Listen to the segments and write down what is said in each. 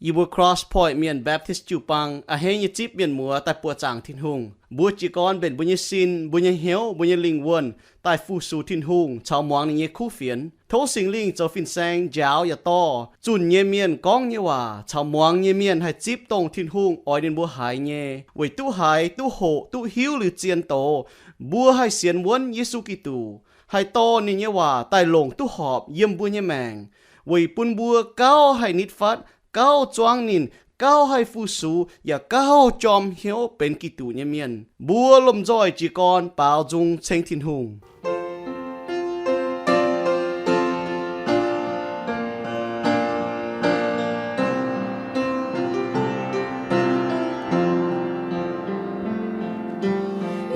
yie mbuo Cross Point Mienh Baptist jiu-baang a'hneiv nyei zipv mienh muoz daaih buoqc zaangc Tin-Hungh. Mbuo jiez gorn mbenc mbuo nyei sin, mbuo nyei hnyouv, mbuo nyei lingh wuonh daaih fu-sux Tin-Hungh caux muangx ninh nyei kuv fienx. Tov Singx Lingh zoux fin-saeng njaaux yaac dorh zunh nyei mienh gorngv nyei waac caux muangx nyei mienh haih zipv dongh Tin-Hungh oix ninh mbuo haiz nyei, weic duqv haiz, duqv hoqc, duqv hiuv liuz zien doz, mbuo haih sienx wuonv Yesu Giduc, haih dorh ninh nyei waac daaih longc duqv horpc yiem mbuo nyei maengc, weic bun mbuo gauh haih nitv fatv, gauh zuangv ninh, gauh haih fu-sux, yaac gauh jorm hnyouv benx Giduc nyei mienh. Mbuo lomh nzoih jiez gorn baaux nzung ceng Tin-Hungh.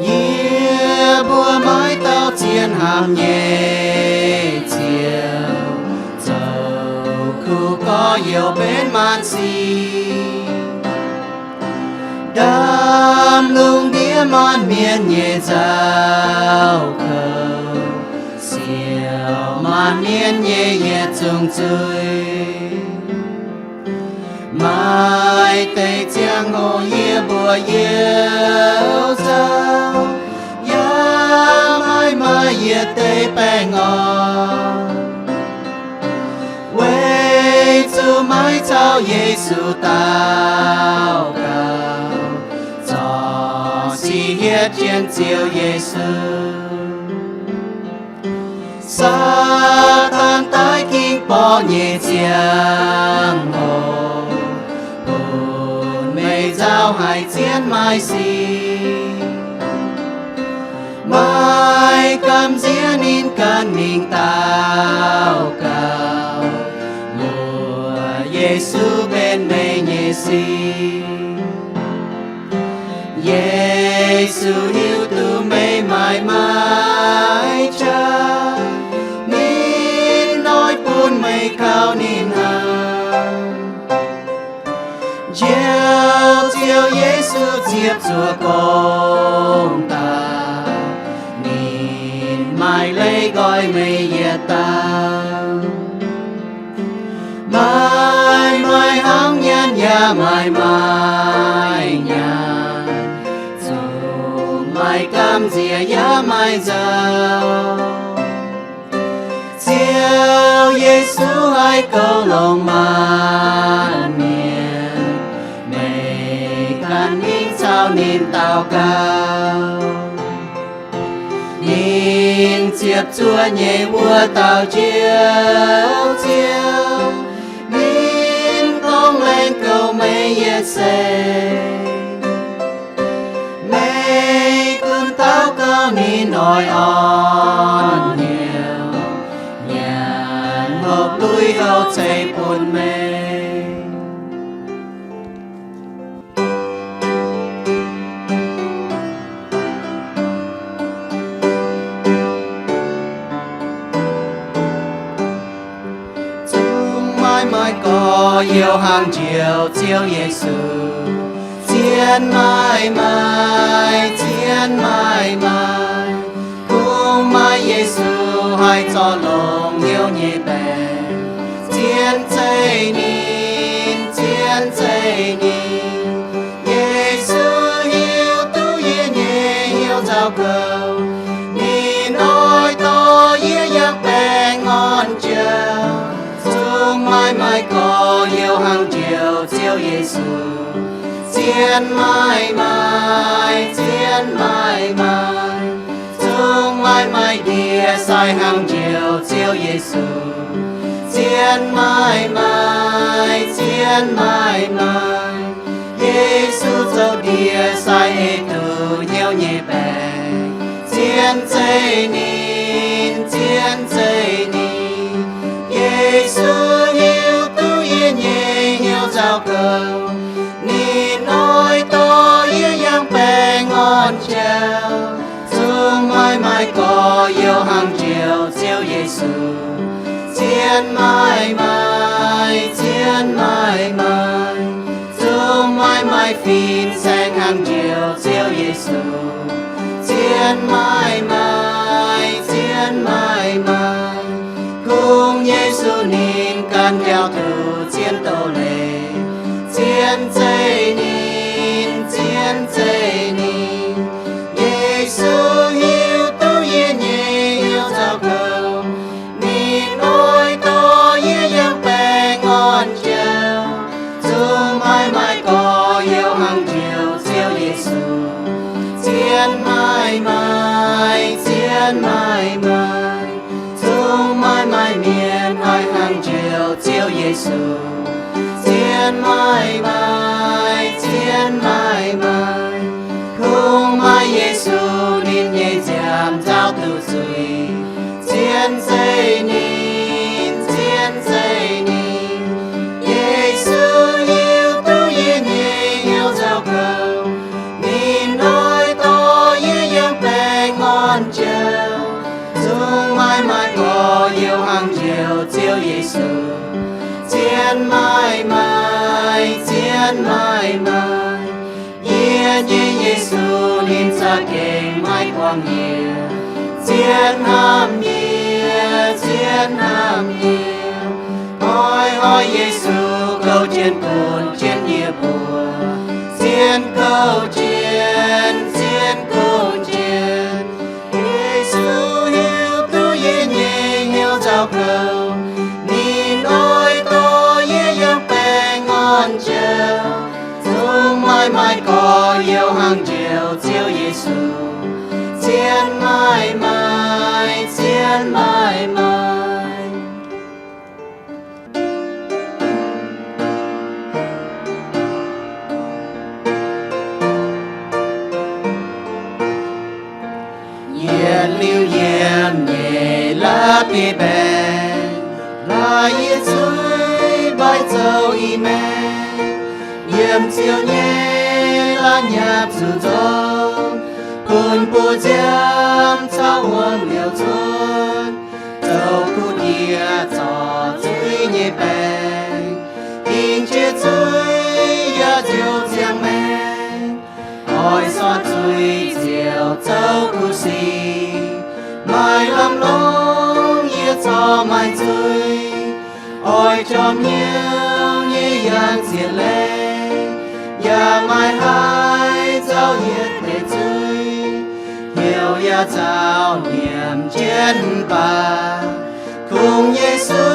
Yie mbuo maiv dauh zien hnamv nyei Ziouv, zoux kuv gorx-youz benx maanc sic, ndamv lungh ndiev maanc mienh nyei nzauh kouv, siou maanc mienh nyei yietc zungv zuiz. Maaih deix ziangh hoc yie mbuo youc zauh, yaac maaih maaih yietc deix baengh orn, weic zuqc maiv caux Yesu daux gaux, zorc sic hietv jienv Ziouv Yesu. Saadaan daiv ging borqc nyei ziangh hoc, bun meih nzauh haic zien maaih sic. Maaih gamh nziex ninh ganh mingh daux gaux, luoqc Yesu mbenc meih nyei sic. Yesu hiuv duqv meih maaih maiv jaax, ninh oix bun meih kaux ninh hnangv. Njoux Ziouv Yesu ziepc zuoqc gong daaih, ninh maaih leiz nqoi meih yietc dauh. Maaih maaih hnangv nyanc yaac maaih maaih nyanc, zungv maaih gamh nziex yaac maaih nzauh. Ziouv Yesu haih goux longx maanc mienh, meih ganh mingh caux ninh daux gaux. Ninh ziepc zuoqv nyei wuov dauh Njoux Ziouv, ninh dongh laengz goux meih yietc seix. Meih gunv daux gaux ninh oix orn-hnyouv, nyanc hopv lui-houx ceix bun meih. Zungv maaih maaih gorx-youz hnangv njoux Ziouv Yesu, zien maaih maaih, zien maaih maaih. Kungx maaih Yesu haih zorc longx hnyouv nyei baengc, zien zeiv ninh, zien zeiv ninh. Yesu hiuv duqv yie nyei hnyouv nzauh kouv, ninh oix dorh yie yangh baengh orn jauv. Zungv maaih maaih gorx-youz hnangv njoux Ziouv Yesu, zien maaih maaih, zien maaih maaih. Zungv maaih maaih ndie-sai hnangv njoux Ziouv Yesu, zien maaih maaih, zien maaih maaih. Yesu zoux ndie-sai ei duqv hnyouv nyei baengc, zien zeiv ninh, zien zeiv ninh. Yesu hiuv duqv yie nyei hnyouv nzauh kouv, ninh oix dorh yie yangh baengh orn jauv. Zungv maaih maaih gorx-youz hnangv njoux Ziouv Yesu, zien maaih maaih, zien maaih maaih. Zungv maaih maaih fin-saeng hnangv njoux Ziouv Yesu, zien maaih maaih, zien maaih maaih. Kungx Yesu ninh ganh biaux duqv zien doz-leiz, Zien zeiv ninh, zien zeiv ninh. Yesu hiuv duqv yie nyei hnyouv nzauh kouv. Ninh oix dorh yie yangh baengh orn jauv. Zungv maaih maaih gorx-youz hnangv njoux Ziouv Yesu. Zien maaih maaih, zien maaih maaih. Zungv maaih maaih mienh haih hnangv njoux Ziouv Yesu. Zien maaih maaih, zien maaih maaih. Kungx maaih Yesu ninh nyei nziaamv nzauh duqv zuiz. Zien zeiv ninh, zien zeiv ninh. Yesu hiuv duqv yie nyei hnyouv nzauh kouv. Ninh oix dorh yie yangh baengh orn jauv. Zungv maaih maaih gorx-youz hnangv njoux Ziouv Yesu. Zien maaih maaih, zien maaih maaih. Yie nyei Yesu ninh za'gengh maiv buangh yie. Zien hnamv yie, zien hnamv yie. Oix oix Yesu kouv jienv bun jienv yie mbuo. Zien kouv jienv, zien kouv jienv. Yesu hiuv duqv yie nyei hnyouv nzauh kouv. Ninh oix dorh yie yangh baengh orn jauv. Zungv maaih maaih gorx-youz hnangv njoux Ziouv Yesu. Zien maaih maaih, zien maaih maaih. Yietc liuz yiemc nyei la'bieiv-mbaengx, laaix yie zuiz mbaih zoux i maengx. Yiem Ziouv nyei la'nyapc zuqc nzong, bun buoz nziaamv caux wuom liouc cuotv. Zoux kuv diex zorc zuiz nyei baengc, dingc jiex zuiz yaac nziouv ziangh maengh. Oix sortv zuiz ziouc zoux kuv sic, maaih lamh longc yie corc maaih zuiz. Oix jorm hnyouv nyei yangh ziex leih, yaac maaih haaix nzauh yie deix zuiz. Heuc yaac nzauh nyiemc jienv mv baac, kungx Yesu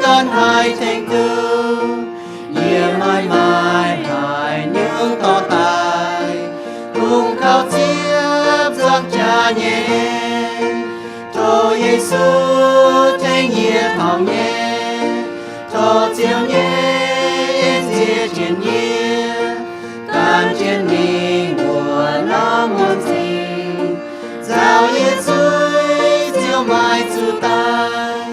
ganh haih tengx duqv. Yie maaih maaih haaix nyungc dorh daaih, kungx kaux ziepc nzaangc jaax nyei. Tov Yesu tengx yie taux nyei, tov Ziouv nyei en nziex jienv yie, gan jienv mingh wuov norm wuonh zingh, nzauh yie zuiz ziouc maaih zuqc daaih.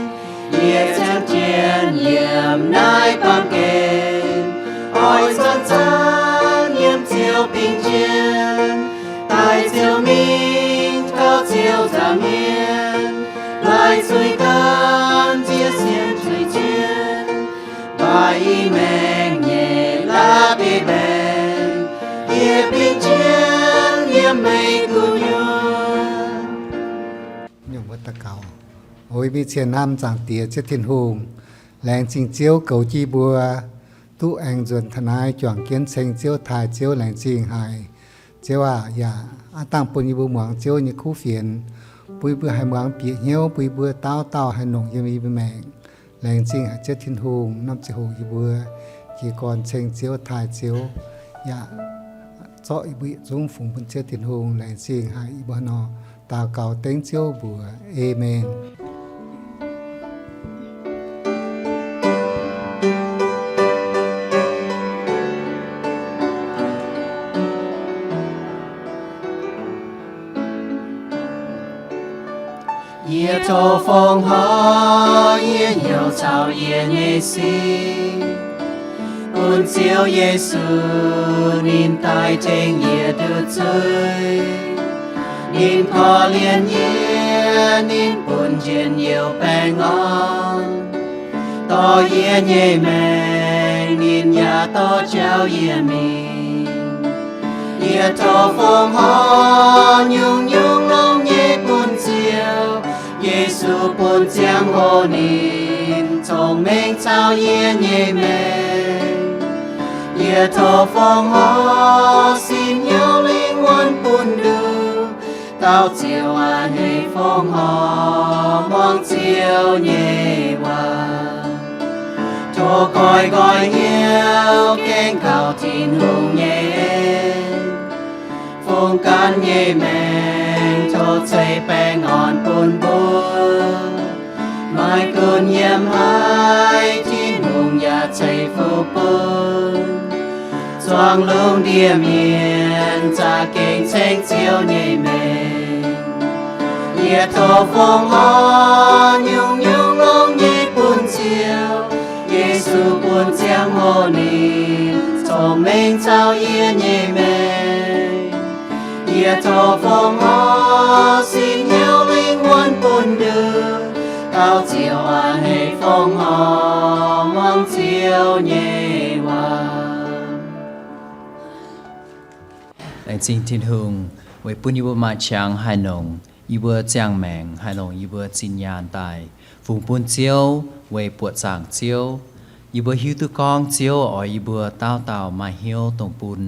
Yie ziangh jienv yiem naaiv baamh gen, oix zanc-zanc yiem Ziouv bingx jienv, daaih Ziouv mingh taux Ziouv nza'hmien, laaix zuiz gan nziex sienx zuiz jienv, maaih i maengc nyei la'bieiv-mbaengc, yie bingx jienv yiem meih gu'nyuoz. Mbuo daux gaux. O mbuo cien hnamv Zaangc Diex Ziouv Tin-Hungh, laengz zingh Ziouv goux jienv mbuo duqv aengx nzuonx taux naaiv juangc jienv ceng Ziouv, taaih Ziouv, laengz zingh haic. Ziouv aac, yaac aav dangh bun yie mbuo muangx Ziouv nyei kuv fienx, bun yie mbuo haih muangx bieqc hnyouv, bun yie mbuo dauh dauh haih longc yiem yie mbuo maengc. Laengz zingh haic Ziouv Tin-Hungh, norm ziangh hoc yie mbuo jiez gorn ceng Ziouv, taaih Ziouv, yaac zorqv yie mbuo yietc zungv fungx bun Ziouv Tin-Hungh. Laengz zingh haic yie mbuo nor, daux gaux dengv Ziouv mbuox. Aamen. Yie tov fongc horc yie hnyouv caux yie nyei sin, bun Ziouv Yesu ninh daaih tengx yie nduqc zuiz. Ninh korv-lienh yie, ninh bun njien-youh baengh orn, dorh yie nyei maengc, ninh yaac dorh jauv yie mingh. Yie tov fongc horc nyungc-nyungc longx nyei bun Ziouv Yesu, bun ziangh hoc ninh cong-mengh caux yie nyei maengc. Yie Yie tov fongc horc sin hnyouv lingh wuonh bun nduqc, dauh Ziouv aac, hei fongc horc muangx Ziouv nyei waac. Tov goiv nqoi hnyouv gaengh kaux Tin-Hungh nyei en, fongc gan nyei maengc tov ceix baengh orn bun mbuo. Maiv gunv yiem haaix, Tin-Hungh yaac ceix fuqv bun. Zuangx lungh ndiev mienh za'gengh ceng Ziouv nyei mengh. Yie tov fongc horc nyungc-nyungc longx nyei bun Ziouv. Yesu bun ziangh hoc ninh cong-mengh caux yie nyei mengh. Yie tov fongc horc sin hnyouv lingh wuonh bun nduqc, dauh Ziouv aac, hei fongc horc muangx Ziouv nyei waac. Laengz zingh Tin-Hungh weic bun yie mbuo maaih qangx haih nongc yie mbuo ziangh maengc, haih longc yie mbuo zinh nyaanh daaih fungx bun Ziouv weic buoqc zaangc Ziouv. Yie mbuo hiuv duqv gorngv Ziouv oix yie mbuo dauh dauh maaih hnyouv dongh bun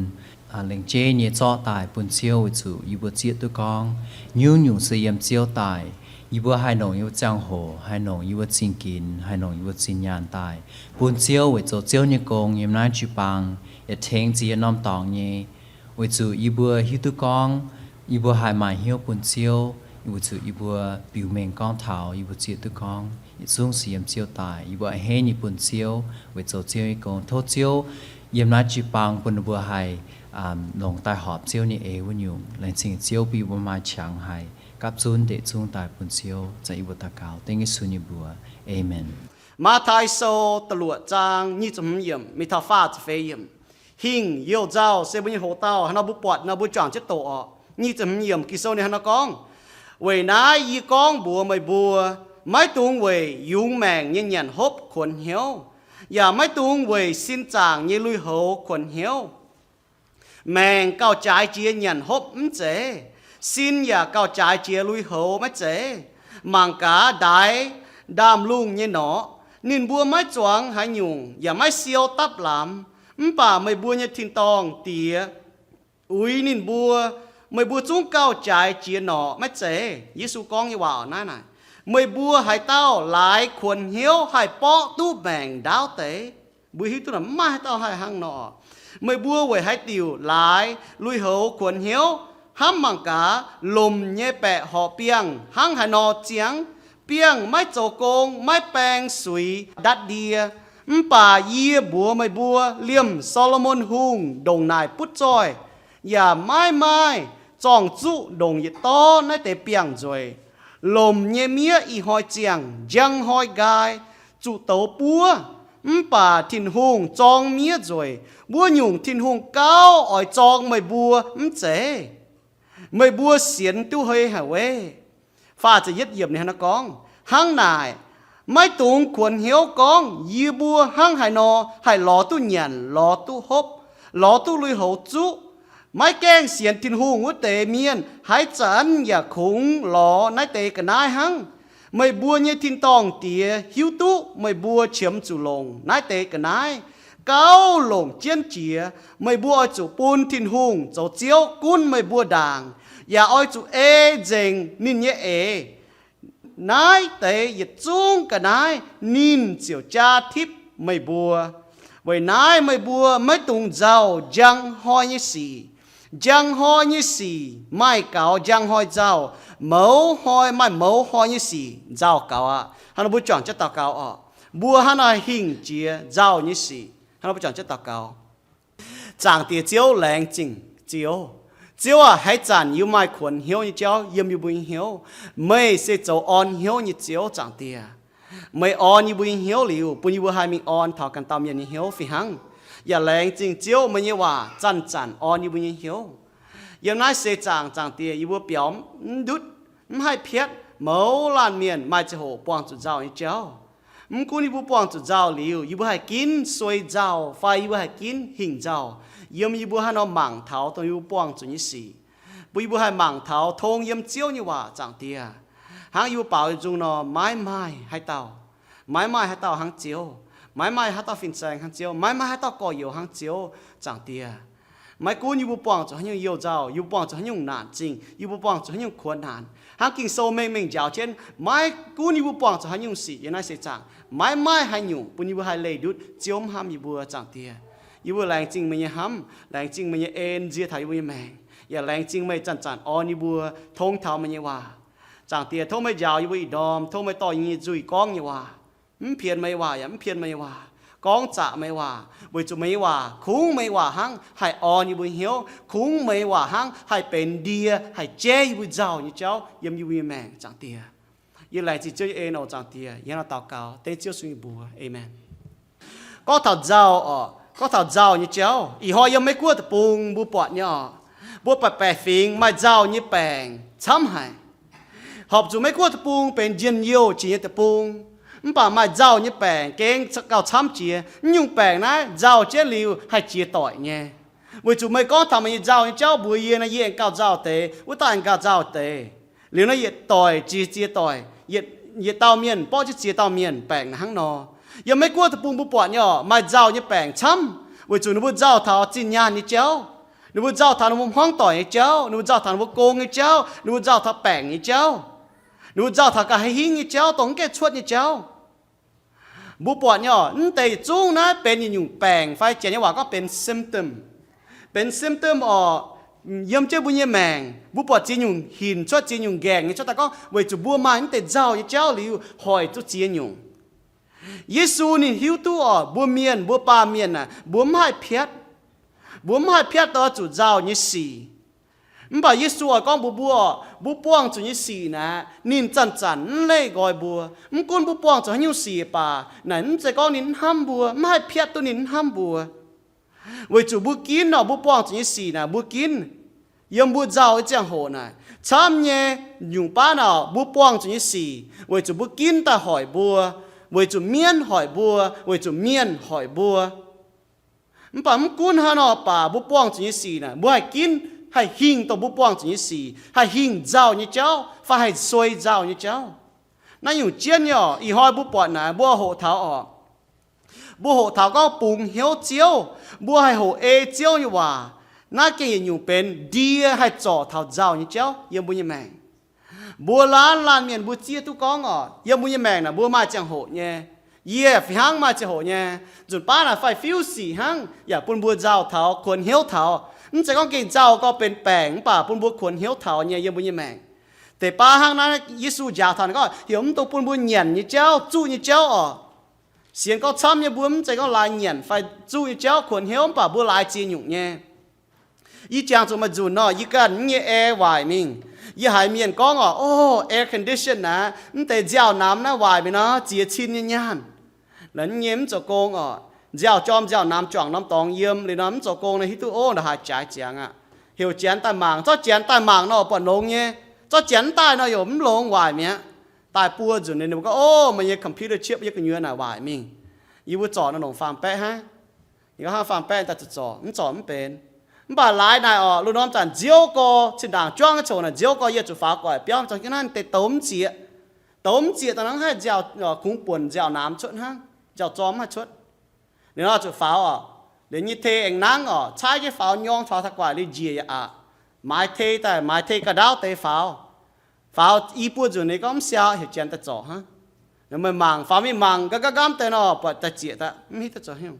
lengc jeiv nyei zorqv daaih bun Ziouv, weic zuqc yie mbuo zieqv duqv gorngv nyungc-nyungc se yiem Ziouv daaih. Yie mbuo haih nongc yie mbuo ziangh hoc, haih nongc yie mbuo zingh ginx, haih nongc yie mbuo zinh nyaanh daaih bun Ziouv weic zoux Ziouv nyei gong yiem naaiv jiu-baang, yietc tengx ziex norm dorngx nyei. Weic zuqc yie mbuo hiuv duqv gorngv yie mbuo haih maaih hnyouv bun Ziouv, weic zuqc yie mbuo biux mengh gorngv taux yie mbuo zieqv duqv gorngv yietc zungv se yiem Ziouv daaih. Yie mbuo a'hneiv nyei bun Ziouv weic zoux Ziouv nyei gong. Tov Ziouv yiem naaiv jiu-baang bun ninh mbuo haih longc daaih horpc Ziouv nyei eix wuov nyungc. Laengz zingh Ziouv bun yie mbuo maaih qangx haih gapv zunv ndeic zungv daaih bun Ziouv. Zanc yie mbuo daux gaux dengv Yesu nyei mbuox. Aamen. Matv^taai Sou da'luoqc zaang nyic ziepc hmz yiemc mingh taux faah ziepc feix yiemc. Hingh youh nzauh se mbuo nyei hoc-dauh. Haaix nor mbuo buatc nor mbuo juangc jienv doqc orqc. Nyic ziepc hmz yiemc Ging-Sou ninh haaix nor gorngv, Weic naaiv yie gorngv mbuox meih mbuo, maiv dungx weic yungz maengc nyei nyanc hopv kuonx hnyouv, yaac maiv dungx weic sin zaangc nyei lui-houx kuonx hnyouv. Maengc gauh jaaix jiex nyanc hopv mv zeiz? Sin yaac gauh jaaix jiex lui-houx maiv zeiz? Mangc gaax ndaix ndaamv-lungh nyei norqc. Ninh mbuo maiv zuangx haaix nyungc yaac maiv siou dapv lamz, mv baac meih mbuo nyei tin-dorngh Diex uix ninh mbuo. Meih mbuo zungv gauh jaaix jiex norqc maiv zeiz? Yesu gorngv nyei waac naaiv naaic. Meih mbuo haaix dauh laaix kuonx hnyouv haih borqv duqv maengc ndaauv deix? Mbuo hiuv duqv maiv maaih haaix dauh haih hnangv nor. Meih mbuo weic haaix diuc laaix lui-houx kuonx hnyouv? Hnamv mangc gaax, lomc nyei baeqc horqc biangh hnangv haaix nor ziangh. Biangh maiv zoux gong, maiv baeng suix ndatv ndie. Mv baac yie mbuox meih mbuo, liemh Saa^lo^morn Hungh ndongc naaic butv zoih yaac maiv maaih zorng-zuqv ndongc yietc dorv naaiv deix biangh nzueic. Lomc nyei miev ih hnoi ziangh, njang hnoi nqaai, zuqc douz buov. Mv baac Tin-Hungh zorng miev nzueic. Wuov nyungc Tin-Hungh gauh oix zorng meih mbuo mv zeiz? Meih mbuo sienx duqv hei haic weic? Faah ziepc yietv yiemc ninh hnangv naaiv gorngv, Hnangv naaic, maiv dungx kuonx hnyouv gorngv, Yie mbuo hnangv haaix nor haih lorz duqv nyanc, lorz duqv hopv, lorz duqv lui-houx zuqv? Maiv gaengh sienx Tin-Hungh wuov deix mienh haaix zanc yaac kungx lorz naaiv deix ga'naaiv hnangv. Meih mbuo nyei tin-dorngh Diex hiuv duqv meih mbuo qiemx zuqc longc naaiv deix ga'naaiv. Gauh longc jienv jiex, meih mbuo oix zuqc bun Tin-Hungh zoux Ziouv gunv meih mbuo ndaangc, yaac oix zuqc ei nzengc ninh nyei eix. Naaiv deix yietc zungv ga'naaiv ninh ziouc jaa tipv meih mbuo. Weic naaiv meih mbuo maiv dungx nzauh njang hnoi nyei sic. Njang hnoi nyei sic maaih gaux njang hnoi nzauh, mouz hnoi maaih mouz hnoi nyei sic nzauh gaux aqv. Hnangv nor mbuo juangc jienv daux gaux orqc. Mbuo hnangv naaiv hingh jiex nzauh nyei sic. Hnangv nor mbuo juangc jienv daux gaux. Zaangc Diex Ziouv, laengz zingh Ziouv. Ziouv aac, haaix zanc yie maaih kuonx hnyouv nyei jauv yiem yie mbuo nyei hnyouv, meih se zoux orn hnyouv nyei Ziouv. Zaangc Diex, meih orn yie mbuo nyei hnyouv liuz, bun yie mbuo haih mingh orn taux ganh dauh mienh nyei hnyouv fih hnangv. Yaac laengz zingh Ziouv, meih nyei waac zanc-zanc orn yie mbuo nyei hnyouv. Yiem naaiv seix zaangc, Zaangc Diex, yie mbuo biaux mv ndutv, mv haih piatv mouz laanh mienh maaih ziangh hoc buangh zuqc nzauh nyei jauv. Mv gunv yie mbuo buangh zuqc nzauh liuz, yie mbuo haih ginv suei nzauh fai yie mbuo haih ginv hingh nzauh, yiem yie mbuo haaix nor mangc taux dongh yie mbuo buangh zuqc nyei sic, bun yie mbuo haih mangc taux tong yiem Ziouv nyei waac. Zaangc Diex, hnangv yie mbuo baaux nzung nor, maiv maaih haaix dauh, maiv maaih haaix dauh hnangv Ziouv. Maiv maaih haaix dauh fin-saeng hnangv Ziouv. Maiv maaih haaix dauh gorx-youz hnangv Ziouv, Zaangc Diex. Maiv gunv yie mbuo buangh zuqc haaix nyungc youh nzauh, yie mbuo buangh zuqc haaix nyungc naanc zingh, yie mbuo buangh zuqc haaix nyungc kuonx naanc, hnangv Ging-Sou mengh mengh njaaux jienv, maiv gunv yie mbuo buangh zuqc haaix nyungc sic yiem naaiv seix zaangc, maiv maaih haaix nyungc bun yie mbuo haih leih ndutv Ziouv mv hnamv yie mbuo, Zaangc Diex. Yie mbuo laengz zingh meih nyei hnamv, laengz zingh meih nyei en nzie taux yie mbuo nyei maengc, yaac laengz zingh meih zanc-zanc orn yie mbuo tong taux meih nyei waac. Zaangc Diex, tov meih njaaux yie mbuo ih ndorm, tov meih dorh yie nyei nzuih gorngv nyei waac, mv pienx meih nyei waac yaac mv pienx meih nyei waac, gorngv zaqc meih nyei waac, weic zuqc meih nyei waac, kungx meih nyei waac hnangv haih orn yie mbuo hnyouv, kungx meih nyei waac hnangv haih benx ndie, haih jaiv yie mbuo nzauh nyei jauv yiem yie mbuo nyei maengc, Zaangc Diex. Yie laengz zingh Ziouv nyei en oc, Zaangc Diex. Yie hnangv naaiv daux gaux dengv Ziouv Yesu nyei mbuox. Aamen. Gorngv taux nzauh oc, gorngv taux nzauh nyei jauv, ih hnoi yiem Meiv Guoqv deic-bung mbuo buatc nyei oc, mbuo baeqc baeqc fingx maaih nzauh nyei baengc camv haic. Horpc zuqc Meiv Guoqv deic-bung benx njien-youh jiex nyei deic-bung, mv baac maaih nzauh nyei baengc gengh gauh camv jiex. Mv nyungc baengc naaiv nzauh jienv liuz haih jiex doic nyei. Weic zuqc meih gorngv taux meih nyei nzauh nyei jauv mbuox yie nor, yie aengx gauh nzauh deix, wuov dauh aengx gauh nzauh deix. Liuz nor yietc doic jiex ziex doic, yietc, yietc dauh mienh borqv jienv ziex dauh mienh, baengc naaic hnangv nor. Yiem Meiv Guoqv deic-bung mbuo buatc nyei oc, maaih nzauh nyei baengc camv, weic zuqc ninh mbuo nzauh taux zinh nyaanh nyei jauv, ninh mbuo nzauh taux ninh mbuo hmuangv doic nyei jauv, ninh mbuo nzauh taux ninh mbuo gong nyei jauv, ninh mbuo nzauh taux baengc nyei jauv, ninh mbuo nzauh taux ga'haaix hingv nyei jauv, dongh mv gaengh cuotv nyei jauv. Mbuo buatc nyei oc, mv deix yietc zungv naaiv benx yietc nyungc baengc fai Janx nyei waac gorngv benx symptom. Benx symptom oc, yiem jienv mbuo nyei maengc, mbuo buatc ziex nyungc hinc cuotv, ziex nyungc nqaengc nyei cuotv daaih gorngv weic zuqc mbuo maaih mv deix nzauh nyei jauv liuz hoic zuqc ziex nyungc. Yesu ninh hiuv duqv oc, mbuo mienh, mbuo baamh mienh naaic, mbuo mv haih piatv. Mbuo mv haih piatv dongh oix zuqc nzauh nyei sic. Mv baac Yesu oix gorngv mbuox mbuo, mbuo buangh zuqc nyei sic naaic, ninh zanc-zanc mv leih nqoi mbuo. Mv gunv mbuo buangh zuqc haaix nyungc sic baac, naaic mv zeiz gorngv ninh mv hnamv mbuo, mv haih piatv duqv ninh mv hnamv mbuo. Weic zuqc mbuo ginv nor, mbuo buangh zuqc nyei sic naaic, mbuo ginv yiem mbuo nzauh nyei ziangh hoc naaic, camv nyei nyungc baav naaic, mbuo buangh zuqc nyei sic weic zuqc mbuo ginv daaih hoic mbuo, weic zuqc mienv hoic mbuo, weic zuqc mienh hoic mbuo. Mv baac mv gunv haaix nor baac, mbuo buangh zuqc nyei sic naaic, mbuo haih ginv, haih hingh dongh mbuo buangh zuqc nyei sic, haih hingh nzauh nyei jauv fai haih suei nzauh nyei jauv. Naaiv nyungc jienv nyei oc. Ih hnoi mbuo buatc naaic, mbuo hoqc taux oc, mbuo hoqc taux gorngv bungx hnyouv Ziouv, mbuo haih hoqc ei Ziouv nyei waac. Naaiv gengh yietc nyungc benx ndie haih zorc taux nzauh nyei jauv yiem mbuo nyei maengc. Mbuo laanh laanh mienh mbuo zieqv duqv gorngv oc, yiem mbuo nyei maengc naaic mbuo maaih ziangh hoc nyei. Yie fih hnangv maaih ziangh hoc nyei. Nzunc baav naaic fai fiuv sic hnangv yaac bun mbuo nzauh taux, kuonx hnyouv taux. Mv zeiz gorngv gengh nzauh gorngv benx baengc, mv baac bun mbuo kuonx hnyouv taux nyei yiem mbuo nyei maengc. Deix baav hnangv naaiv Yesu njaaux taux naaic gorngv heuc mv dungx bun mbuo nyanc nyei jauv, zuqv nyei jauv oc. Sienx gorngv camv nyei mbuo mv zeiz gorngv laaix nyanc fai zuqv nyei jauv kuonx hnyouv, mv baac mbuo laaix ziex nyungc nyei. Yie jangx zuqc maaih nzunc nor, yie ganh mv nyei air waaic mingh. Yie haiz mienh gorngv oc, oh, air condition naaic, mv deix nziaaux namx naaiv waaic mingh nor, ziex cin nyei nyaanh. Naaiv nyei mv zoux gong oc, nziaaux jorm nziaaux namx juangc norm dorngx yiem liuz nor mv zoux gong nor, hiuv duqv, oh, ndongc haaix jaaix ziangx aqv. Heuc Janx daaih mangc, zorqv Janx daaih mangc nor buatc longx nyei. Zorqv Janx mv daaih nor yaac mv longx, waaic mi'aqv. Daaih buo nzunc ninh mbuo gorngv, oh, meih nyei computer chip yie gu'nyuoz naaic waaic mingh. Yie mbuo zorc nor longc faam-baeqv hnangv. Ninh gorngv hnangv faam-baeqv daaih zuqc zorc, mv zorc mv benx. Mv baac laaix naaic oc, lungh ndorm zanc nziouv gorx, zinh ndaangc juangv nyei coc naaic nziouv gorx, yie zuqc faaux guaic biauv, zong jienv naaiv deix douz mv zieqc. Douz mv zieqc daaih nor haih nziaaux, kungx buonc nziaaux namx cuotv hnangv, nziaaux zorm mv haih cuotv. Liuz nor zuqc faaux oc. Liuz nyei tei aengx nangv oc, caaiv jienv faaux nyorng faaux taux guaic liuz njiec yaac aqc. Maaiz tei daaih, maaiz tei ga'ndaauv deix faaux. Faaux i buo nzunc ninh gorngv mv siau, heuc Janx daaih zorc hnangv. Meih mangc, faaux mingh mangc nqamv nqamv deix nor, buatc daaih zieqc daaih, mv hiuv duqv zoux haaix nyungc.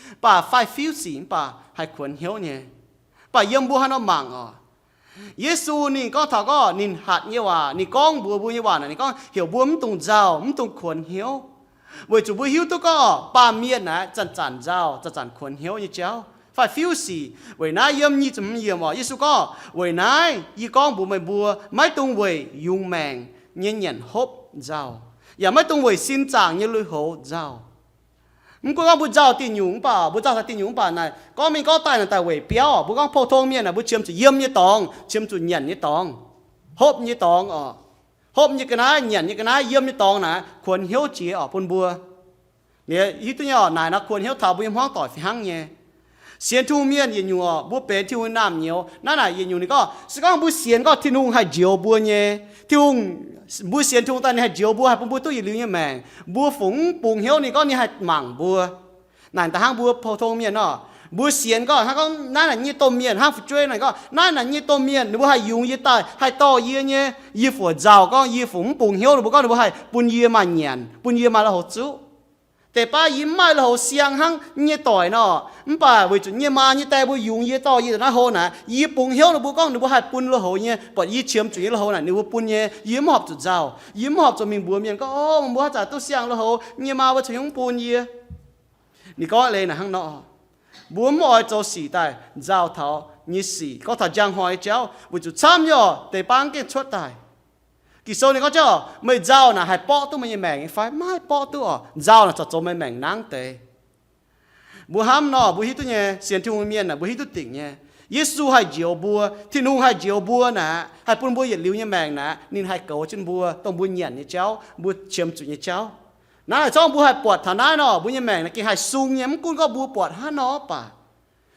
Mv baac fai fiuv sic mv baac haih kuonx hnyouv nyei. Mv baac yiem mbuo haaix nor mangc oc. Yesu ninh gorngv taux gorngv ninh hatc nyei waac, ninh gorngv mbuox mbuo nyei waac naaic, ninh gorngv heuc mbuo mv dungx nzauh, mv dungx kuonx hnyouv. Weic zuqc mbuo hiuv duqv gorngv baamh mienh naaic zanc-zanc nzauh, zanc-zanc kuonx hnyouv nyei jauv fai fiuv sic. Weic naaiv yiem nyic ziepc hmz yiemc oc, Yesu gorngv, weic naaiv yie gorngv mbuox meih mbuo, maiv dungx weic yungz maengc nyei nyanc hopv nzauh, yaac maiv dungx weic sin zaangc nyei lui-houx nzauh. Mv gunv gorngv mbuo nzauh diuh nyungc mv baac, mbuo nzauh taux diuh nyungc mv baac naaic, gorngv mingh gorngv daaih naaic daaih weic biauv oc. Mbuo gorngv pou-tong mienh naaic, mbuo qiemx zuqc yiem nyei dorngx, qiemx zuqc nyanc nyei dorngx, hopv nyei dorngx oc. Hopv nyei ga'naaiv, nyanc nyei ga'naaiv, yiem nyei dorngx naaic kuonx hnyouv jiex oc bun mbuo. Liuz hiuv duqv nyei oc, naaic nor kuonx hnyouv taux mbuo nyei hmuangv doic fih hnangv nyei. Sienx Tin-Hungh mienh yietc nyungc oc, mbuo benx Tin-Hungh naamh nyouz. Naaiv naaic yietc nyungc ninh gorngv, se gorngv mbuo sienx gorngv Tin-Hungh haih njoux mbuo nyei, Tin-Hungh Mbuo sienx Tin-Hungh daaih ninh haih njoux mbuo, haih bun mbuo duqv yietc liuz nyei maengc. Mbuo fungc mv bungx hnyouv ninh gorngv ninh haih mangc mbuo. Naaic da'hnangv mbuo pou-tong mienh nor, mbuo sienx gorngv hnangv gorngv naaiv naaic nyei domh mienh hnangv fu'jueiv naaic gorngv naaiv naaic nyei domh mienh ninh mbuo haih yungz yie daaih, haih dorh yie nyei, yie fungc nzauh gorngv yie fungc mv bungx hnyouv ninh mbuo gorngv ninh mbuo haih bun yie maaih nyanc, bun yie maaih lui-houx zuqv. Deix-baav yie mv maaih lui-houx siang hnangv nyei doic nor, mv baac weic zuqc nyei maa nyei die mbuo yungz yie, dorh yie naaiv hlo naaic, yie bungx hnyouv ninh mbuo gorngv ninh mbuo haih bun lui-houx nyei, buatc yie qiemx zuqc nyei lui-houx naaic ninh mbuo bun nyei, yie mv horpc zuqc nzauh, yie mv horpc zuqc mingh mbuox mienh gorngv, o, mbuo haaix zanc duqv siang lui-houx, nyei maa mbuo caux hnyouv bun yie. Ninh gorngv leiz naaic hnangv nor, mbuo mv oix zoux sic daaih nzauh taux nyei sic, gorngv taux njang hnoi nyei jauv, weic zuqc camv nyei oc, deix-baav gengh cuotv daaih. Ging-Sou ninh gorngv jauv, meih nzauh naaic haih borqv duqv meih nyei maengc nyei fai? Maiv haih borqv duqv oc. Nzauh naaic corc zoux meih maengc nangv deix. Mbuo hnamv nor, mbuo hiuv duqv nyei, sienx Tin-Hungh mienh naaic mbuo hiuv duqv dingc nyei. Yesu haih njoux mbuo, Tin-Hungh haih njoux mbuo naaic, haih bun mbuo yietc liuz nyei maengc naaic, ninh haih goux jienv mbuo dongh mbuo nyanc nyei jauv, mbuo qiemx zuqc nyei jauv. Naaiv zorngv mbuo haih buatc taux naaiv nor, mbuo nyei maengc naaic gengh haih sung nyei, mv gunv gorngv mbuo buatc hnangv nor baac.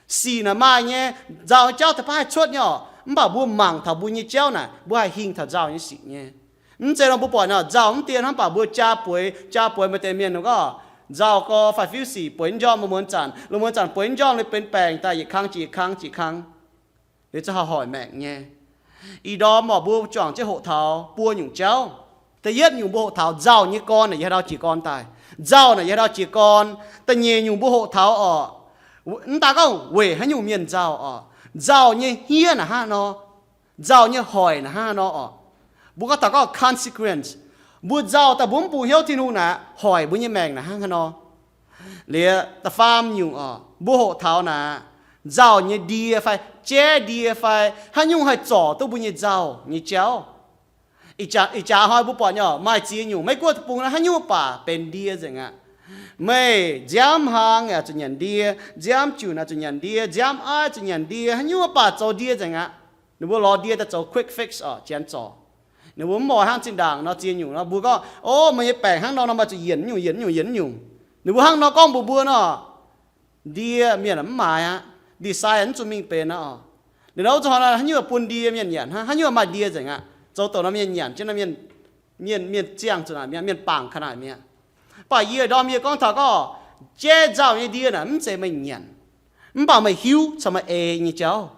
Sic naaic maaih nyei, nzauh nyei jauv deix baav haih cuotv nyei oc, mv baac mbuo mangc taux mbuo nyei jauv naaic, mbuo haih hingh taux nzauh nyei sic nyei. Mv zeiz nor mbuo buatc naaic nzauh mv dien hnangv, mv baac mbuo jaa bueix, jaa bueix maaih deix mienh gorngv, nzauh gorx faix-fiuv sic bueix njormh, muonz zanc, lungh muonz zanc bueix njormh liuz benx baengc daaih yietc kang jiex kang jiex kang. Liuz zungv haih hoic maengc nyei. Ih ndorm oc mbuo juangc jienv hoqc taux buo nyungc jauv. Da'yietv nyungc mbuo hoqc taux nzauh nyei gorn naaic yie haaix ndau jiez gorn daaih. Nzauh naaic yie haaix ndau jiez gorn. Da'nyeic nyungc mbuo hoqc taux oc, mv daaih gorngv weic haaix nyungc mienh nzauh oc. Nzauh nyei hniev naaic hnangv haaix nor, nzauh nyei hoic naaic hnangv haaix nor oc. Mbuo gorngv taux gorngv consequence. Mbuo nzauh daaih mbuo mv bungx hnyouv Tin-Hungh naaic, hoic mbuo nyei maengc naaic hnangv haaix nor. Liuz da'faam nyungc oc, mbuo hoqc taux naaic, nzauh nyei ndie fai jaiv ndie fai haaix nyungc haih zorc duqv mbuo nyei nzauh nyei jauv. Ih jaax, ih jaax hnoi mbuo buatc nyei oc, maaih ziex nyungc Meiv Guoqv deic-bung naaiv haaix nyungc baac benx ndie nzengc aqv. Meih nziaamv hlang yaac zuqc nyanc ndie, nziaamv junc yaac zuqc nyanc ndie, nziaamv aiv zuqc nyanc ndie, haaix nyungc baac zoux ndie nzengc aqv. Ninh mbuo lorz ndie daaih zoux quick fix oc, janx zorc. Ninh mbuo mv oix hnangv zinh ndaangc nor ziex nyungc nor, mbuo gorngv, o, meih nyei baengc hnangv nor nor maaih zuqc yienc nyungc, yienc nyungc, yienc nyungc. Ninh mbuo hnangv nor gorngv mbuox mbuo nor, ndie mienh mv maaiz aqv, ndie-sai mv zuqc mingh benx aqv oc. Liuz nor wuov zuqc hnoi nor haaix nyungc bun ndie mienh nyanc hnangv, haaix nyungc maaih ndie nzengc aqv, zoux douc nor mienh nyanc jienv nor, mienh, mienh, mienh ziangh zuqc naaic mi'aqv, mienh bangc kaaix naaic mi'aqv. Mv baac yie ndorm yie gorngv taux gorngv, jaiv nzauh nyei ndie naaic mv zeiz meih nyanc, mv baac meih hiuv caux meih ei nyei jauv.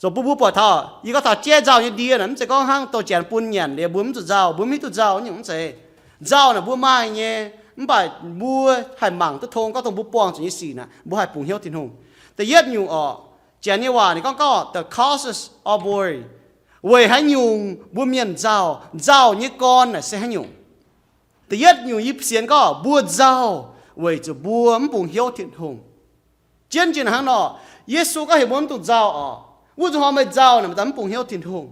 Zoux bun mbuo buatc taux, yie gorngv taux jaiv nzauh nyei ndie naaic mv zeiz gorngv hnangv douh janx bun nyanc liuz mbuo mv zuqc nzauh, mbuo mv hiuv duqv nzauh nyungc, mv zeiz. Nzauh naaic mbuo maaih nyei, mv baac mbuo haih mangc duqv tong gorngv dongh mbuo buangh zuqc nyei sic naaic mbuo haih bungx hnyouv Tin-Hungh. Da'yietv nyungc oc, janx nyei waac ninh gorngv gorngv the causes of worry. Weic haaix nyungc mbuo mienh nzauh, nzauh nyei gorn naaic se haaix nyungc? Da'yietv nyungc yie sienx gorngv mbuo nzauh weic zuqc mbuo mv bungx hnyouv Tin-Hungh. Jienv jiex hnangv nor, Yesu gorngv heuc mbuo mv dungx nzauh oc. Wuov zuqc hnoi meih nzauh naaic meih daaih mv bungx hnyouv Tin-Hungh.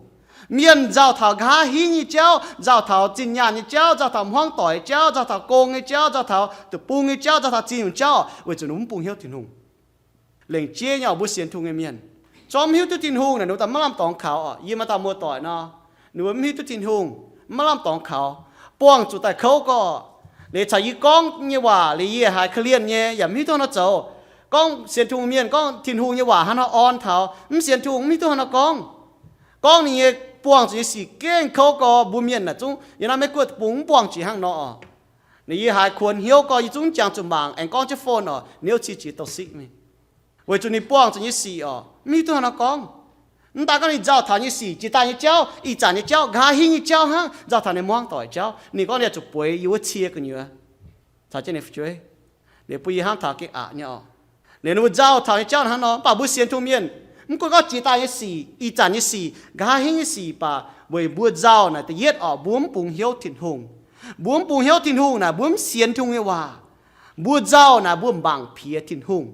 Mienh nzauh taux nqa'haav hingv nyei jauv, nzauh taux zinh nyaanh nyei jauv, nzauh taux hmuangv doic nyei jauv, nzauh taux gong nyei jauv, nzauh taux deic-bung nyei jauv, nzauh taux ziex nyungc jauv, weic zuqc ninh mbuo mv bungx hnyouv Tin-Hungh. Lengc jeiv nyei oc, mbuo sienx Tin-Hungh nyei mienh, zorqv mv hiuv duqv Tin-Hungh naaic ninh mbuo daaih maiv lamh dorngx kaux oc. Yie maaih dauh muoz-doic nor, ninh mbuo mv hiuv duqv Tin-Hungh, maiv lamh dorngx kaux, buangh zuqc daaih kouv gorqv. Liuz caux yie gorngv nyei waac liuz yie haiz korv-lienh nyei yaac mv hiuv duqv haaix nor zoux. Gorngv sienx Tin-Hungh mienh gorngv Tin-Hungh nyei waac hnangv haaix nor orn taux mv sienx Tin-Hungh mv hiuv duqv haaix nor gorngv. Gorngv ninh nyei buangh zuqc nyei sic gengh kouv gorqv, mbuo mienh naaic zungv yiem naaiv Meiv Guoqv deic-bung mv buangh jiex hnangv nor oc. Ninh yie haiz kuonx hnyouv gorqv yie zungv jangx zuqc mangc aengx gorngv jienv phone oc, niouv cie jiex douh siqv mingh. Weic zuqc ninh buangh zuqc nyei sic oc mv hiuv duqv haaix nor gorngv. Mv daaih gorngv ninh nzauh taux nyei sic, jiex daaih nyei jauv, ih zanc nyei jauv, nqa'haav hingv nyei jauv hnangv, nzauh taux ninh hmuangv doic jauv, ninh gorngv ninh zuqc bueix yie wuov cie gu'nyuoz caux jienv ninh fu'jueiv. Liuz bun yie hnamv taux gengh aqc nyei oc. Liuz ninh mbuo nzauh taux nyei jauv hnangv nor, mv baac mbuo sienx Tin-Hungh mienh, mv gunv gorngv jiex daaih nyei sic, ih zanc nyei sic, nqa'haav hingv nyei sic baac weic mbuo nzauh naaic da'yietv oc, mbuo mv bungx hnyouv Tin-Hungh. Mbuo mv bungx hnyouv Tin-Hungh naaic mbuo mv sienx Tin-Hungh nyei waac. Mbuo nzauh naaic mbuo mangc piex Tin-Hungh.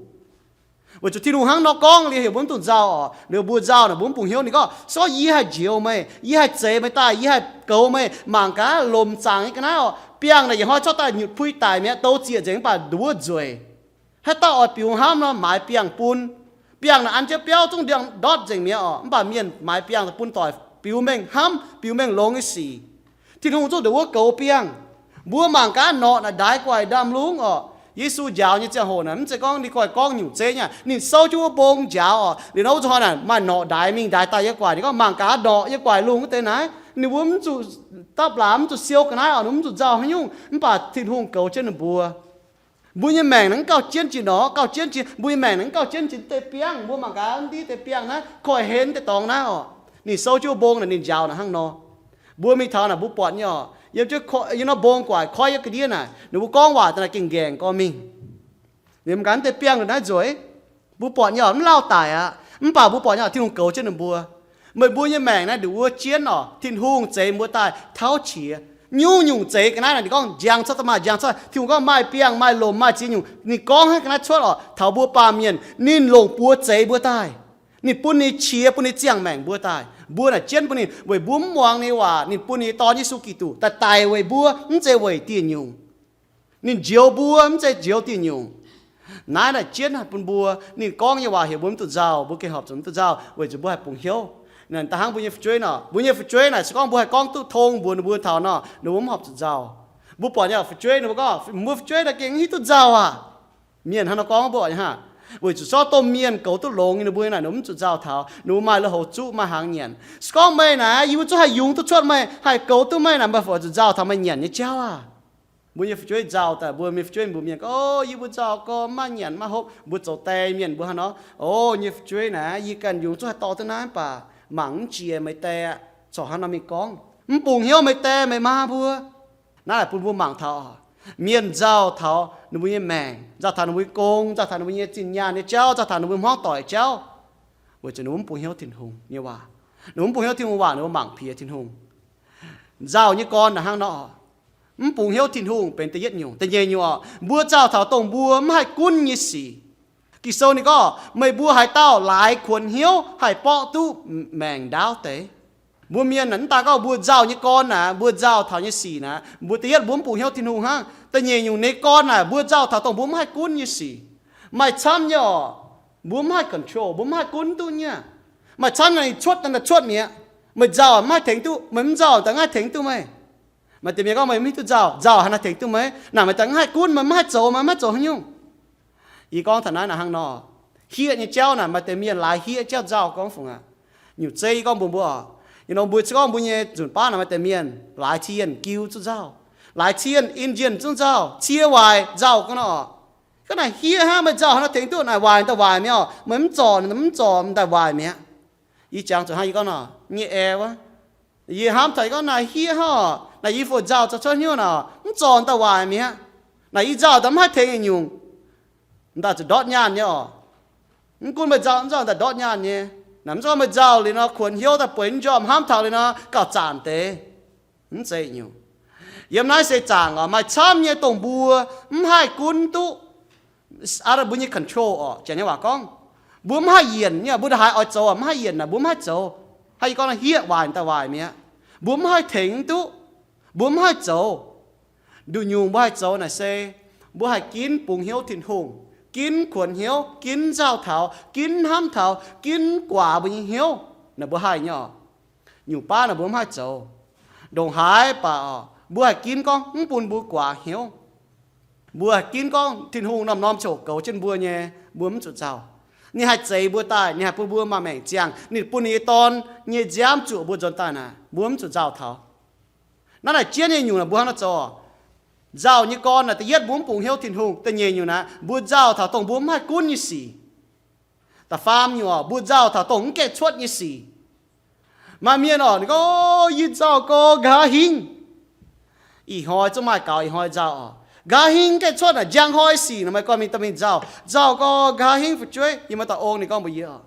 Weic zuqc Tin-Hungh hnangv nor gorngv liuz heuc mbuo mv dungx nzauh oc. Liuz mbuo nzauh naaic mbuo mv bungx hnyouv, ninh gorngv, so yie haih njoux meih, yie haih zeix meih daaih, yie haih goux meih, mangc gaax lomc zaangc nyei ga'naaiv oc, biangh naaic yietc hnoi corc daaih nyutc puix daic mi'aqv, douz zieqc nzengc mv baac nduov nzueic. Haaix dauh oix biux hnamv nor maaiz biangh bun. Biangh naaic an jienv biauv zungv ndiangx ndortv nzengc mi'aqv oc, mv baac mienh maaiz biangh daaih bun doic biux mengh hnamv, biux mengh longx nyei sic. Tin-Hungh zungv ndongc wuov goux biangh. Mbuo mangc gaax norqc naaic ndaix gu'nguaaic ndaamv-lungv oc. Yesu njaaux nyei ziangh hoc naaic mv zeiz gorngv ninh gu'nguaaic gorngv nyungc zeiv nyei, ninh souv jienv wuov mbong njaaux oc. Liuz nor wuov zuqc hnoi naaic maaih norqc ndaix mingh ndaix daaih yiem gu'nguaaic, ninh gorngv, mangc gaax norqc yiem gu'nguaaic lungh wuov deix naaiv. Ninh mbuo mv zuqc dapv laaix, mv zuqc siou ga'naaiv oc, ninh mbuo mv zuqc nzauh haaix nyungc, mv baac Tin-Hungh goux jienv ninh mbuo. Mbuo nyei maengc naaic mv gauh jienv jiex norqc, gauh jienv jiex, mbuo nyei maengc naaic mv gauh jienv jiex deix biangh. Mbuo mangc gaax, mv ndiev deix biangh naaiv, koiv-henv deix dorngx naaiv oc. Ninh souv jienv mbong naaic, ninh njaaux naaic hnangv nor. Mbuo mingh taux naaic mbuo buatc nyei oc, yiem jienv, yiem norm mbong guaic koiv yietv ga'ndiev naaic, ninh mbuo gorngv waac daaih naaic gengh nqaengc gorngv mingh. Ninh mbuo ganh deix biangh naaiv nzueic, mbuo buatc nyei oc, mv lauh daic aqv. Mv baac mbuo buatc nyei oc, Tin-Hungh goux jienv ninh mbuo. Meih mbuo nyei maengc naaiv nduqc wuov jienv oc, Tin-Hungh zeix mbuo daaih tauv qiex. Nyungc-nyungc zeix ga'naaiv naaic, ninh gorngv njang cuotv daaih maaih njang cuotv. Tin-Hungh gorngv maaih biangh, maaih lomc, maaih ziex nyungc. Ninh gorngv hnangv ga'naaiv cuotv oc, taux mbuo baamh mienh, ninh longc buoz zeix mbuo daaih. Ninh bun ninh qiex, bun ninh ziangh maengc mbuo daaih. Mbuo naaic jienv bun ninh weic mbuo mv muangx ninh waac, ninh bun ninh nyei Dorn Yesu Giduc daaih daic weic mbuo, mv zeiz weic dieh nyungc. Ninh njoux mbuo, mv zeiz njoux dieh nyungc. Naaiv naaic jienv bun mbuo, ninh gorngv nyei waac heuc mbuo mv duqv nzauh, mbuo gengh horpc zuqc mv duqv nzauh weic zuqc mbuo haih bungx hnyouv. Da'hnangv mbuo nyei fu'jueiv nor, mbuo nyei fu'jueiv naaic se gorngv mbuo haih gorngv duqv tong mbuox ninh mbuo taux nor, ninh mbuo mv horpc zuqc nzauh. Mbuo buatc nyei fu'jueiv ninh mbuo gorngv, mbuo fu'jueiv naaic gengh mv hiuv duqv nzauh aac. Mienh hnangv nor gorngv mbuo hnangv, weic zuqc zorqv domh mienh goux duqv longx nyei ninh mbuo naaic, ninh mbuo mv zuqc nzauh taux. Ninh mbuo maaih lui-houx zuqv, maaih hnaangx nyanc. Se gorngv meih naaic, yie mbuo zungv haih yungz duqv cuotv meih, haih goux duqv meih naaic, meih fai zuqc nzauh taux meih nyanc nyei jauv aac. Mbuo nyei fu'jueiv nzauh daaih, mbuo nyei fu'jueiv mbuox mienh gorngv, O, yie mbuo nzauh gorngv maiv nyanc maiv hopv. Mbuo zoux die mienh mbuo hnangv nor, O, nyei fu'jueiv naaic, yie ganh yungz zungv haih dorh duqv naaiv, mv baac mangc mv jiex meih die aqv, corc hnangv nor mingh gorngv, mv bungx hnyouv meih die meih maa mbuo. Naaiv bun mbuo mangc taux mienh nzauh taux ninh mbuo nyei maengc, nzauh taux ninh mbuo nyei gong, nzauh taux ninh mbuo nyei zinh nyaanh nyei jauv, nzauh taux ninh mbuo hmuangv doic jauv, weic zuqc ninh mbuo mv bungx hnyouv Tin-Hungh nyei waac. Ninh mbuo mv bungx hnyouv Tin-Hungh waac, ninh mbuo mangc piex Tin-Hungh. Nzauh nyei gorn naaic hnangv nor, mv bungx hnyouv Tin-Hungh benx da'yietv nyungc. Da'nyeic nyungc oc, mbuo nzauh taux dongh mbuo mv haih gunv nyei sic. Ging-Sou ninh gorngv, Meih mbuo haaix dauh laaix kuonx hnyouv haih borqv duqv maengc ndaauv deix? Mbuo mienh naaic mv daaih gorngv mbuo nzauh nyei gorn naaic, mbuo nzauh taux nyei sic naaic, mbuo da'yietv mbuo mv bungx hnyouv Tin-Hungh hnangv. Da'nyeic nyungc nyei gorn naaic, mbuo nzauh taux dongh mbuo mv haih gunv nyei sic. Maaih camv nyei oc, mbuo mv haih control, mbuo mv haih gunv duqv nyei. Maaih camv naaic cuotv daaih cuotv mi'aqv. Meih nzauh mv haih tengx duqv, meih mv nzauh daaih mv haih tengx duqv meih. Maaih deix mienh gorngv meih mv hiuv duqv nzauh, nzauh haaix nor tengx duqv meih? Naaic meih daaih mv haih gunv, meih mv haih zoux, meih mv haih zoux haaix nyungc. Yie gorngv taux naaiv naaic hnangv nor, hieqv nyei jauv naaic, maaih deix mienh laaix hieqv jauv nzauh gorngv fungc aqv. Nyungc zeiv yie gorngv mbuox mbuo oc, you know, mbuo se gorngv mbuo nyei nzunc baav naaic maaih deix mienh laaix cienh giu zungv nzauh, laaix cienh Indian zungv nzauh, cie waaic nzauh ga'naaiv oc. Gorngv naaic hieqv hnangv, meih nzauh haaix nor tengx duqv? Naaic waaic daaih waaic mi'aqv oc, meih mv zorc, mv zorc daaih waaic mi'aqv. Yie jangx zuqc hnangv yie gorngv nor nyei ae wuov. Yie hnamv taux yie gorngv naaic hieqv hnangv oc, naaic yie fungc nzauh zaux cuotv hnyouv naaic mv zorc daaih waaic mi'aqv. Naaic yie nzauh daaih mv haih tengx yietc nyungc, daaih zuqc ndortv nyaanh nyei oc. Mv gunv meih nzauh mv nzauh daaih ndortv nyaanh nyei. Naaic mv zeiz gorngv meih nzauh liuz nor kuonx hnyouv daaih bueix njormh, hnamv taux liuz nor gauh zanc deix. Mv zeiz nyungc. Yiem naaiv seix zaangc oc, maaih camv nyei dongh mbuo mv haih gunv duqv, out of mbuo nyei control oc, janx nyei waac gorngv, mbuo mv haih yienc nyei, mbuo ndongc haaix oix zoux mv haih yienc naaic, mbuo mv haih zoux. Hnangv yie gorngv naaiv hieqv waaic daaih waaic mi'aqv. Mbuo mv haih tengx duqv, mbuo mv haih zoux. Nduqc nyungc mbuo haih zoux naaic se mbuo haih ginv bungx hnyouv Tin-Hungh, ginv kuonx hnyouv, ginv nzauh taux, ginv hnamv taux, ginv guaax mbuo nyei hnyouv. Naaic mbuo haih nyei oc. Nyungc baav naaic mbuo mv haih zoux. Ndongc haaix baac oc, mbuo haih ginv gorngv mv bun mbuo guaax hnyouv. Mbuo haih ginv gorngv Tin-Hungh norm-norm ziouc goux jienv mbuo nyei, mbuo mv zuqc nzauh. Ninh haih zeix mbuo daaih, ninh haih bun mbuo maaih maengc ziangh, ninh bun ninh nyei Dorn nyei nziaamv zuoqc mbuo nzuonx daaih naaic, mbuo mv zuqc nzauh taux. Naaiv naaic jienv nyei nyungc naaic mbuo hnangv nor zoux. Nzauh nyei gorn naaic da'yietv mbuo mv bungx hnyouv Tin-Hungh, da'nyeic nyungc naaic mbuo nzauh taux dongh mbuo mv haih gunv nyei sic. Da'faam nyungc oc, mbuo nzauh taux dongh mv gaengh cuotv nyei sic. Maaih mienh oc, ninh gorngv, Yie nzauh gorx nqa'haav hingv. Ih hnoi zungv maaih gaux ih hnoi nzauh oc. Nqa'haav hingv gaengh cuotv naaic njang hnoi sic naaic, maaih gorn mingh dorh mingh nzauh. Nzauh gorx nqa'haav hingv fu'jueiv, yie maaih dauh ong ninh gorngv mbuox yie oc,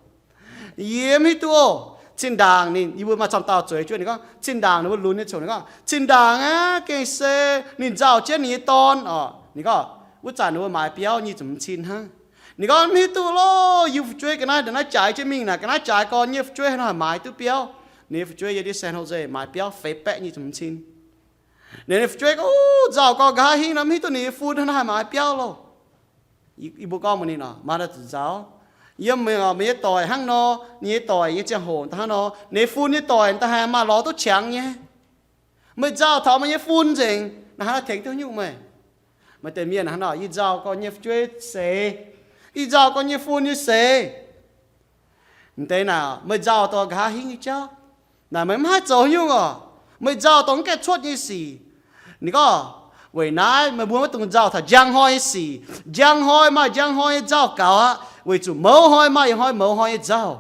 yie mv hiuv duqv oc. Zinh ndaangc ninh, yie mbuo maaih camv dauh zueiz juov ninh gorngv, zinh ndaangc ninh mbuo lunx nyei ziouc ninh gorngv, zinh ndaangc aqv gengh se ninh nzauh jienv ninh nyei dorn oc. Ninh gorngv wuov zanc ninh mbuo maaiz biauv nyic ziepc hmz cin hnangv. Ninh gorngv, Mv hiuv duqv loh, yie fu'jueiv ga'naaiv ndongc naaiv jaaix jienv mingh naaic, ga'naaiv jaaix gorn nyei fu'jueiv haaix nor haih maaiz duqv biauv. Ninh nyei fu'jueiv yiem ndiev San Jose maaiz biauv feix baeqv nyic ziepc hmz cin. Ninh nyei fu'jueiv gorngv, Uv, nzauh gorx nqa'haav hingv nor, mv hiuv duqv ninh nyei fun hnangv haaix maaiz biauv loh. Yie mbuo gorngv mbuox ninh oc, Maaih daaih zuqc nzauh. Yiem meih nyei doic hnangv nor, ninh nyei doic nyei ziangh hoc daaih hnangv nor, ninh fun nyei doic daaih haaix maaih lorz duqv qangx nyei. Meih nzauh taux meih nyei fun nzengc, naaiv hnangv naaiv tengx duqv nyungc meih. Maaih deix mienh hnangv nor, Yie nzauh gorx nyei fu'jueiv seix, yie nzauh gorx nyei fun nyei seix. M'deix naaic meih nzauh dorh nqa'haav hingv nyei jauv, naaic meih mv haih zoux nyungc oc. Meih nzauh dongh mv gaengh cuotv nyei sic. Ninh gorngv, weic naaiv meih mbuo maiv dungx nzauh taux njang hnoi nyei sic. Njang hnoi maaih njang hnoi nyei nzauh gaux aqv, weic zuqc mouz hnoi maaih hnoi mouz hnoi nyei nzauh.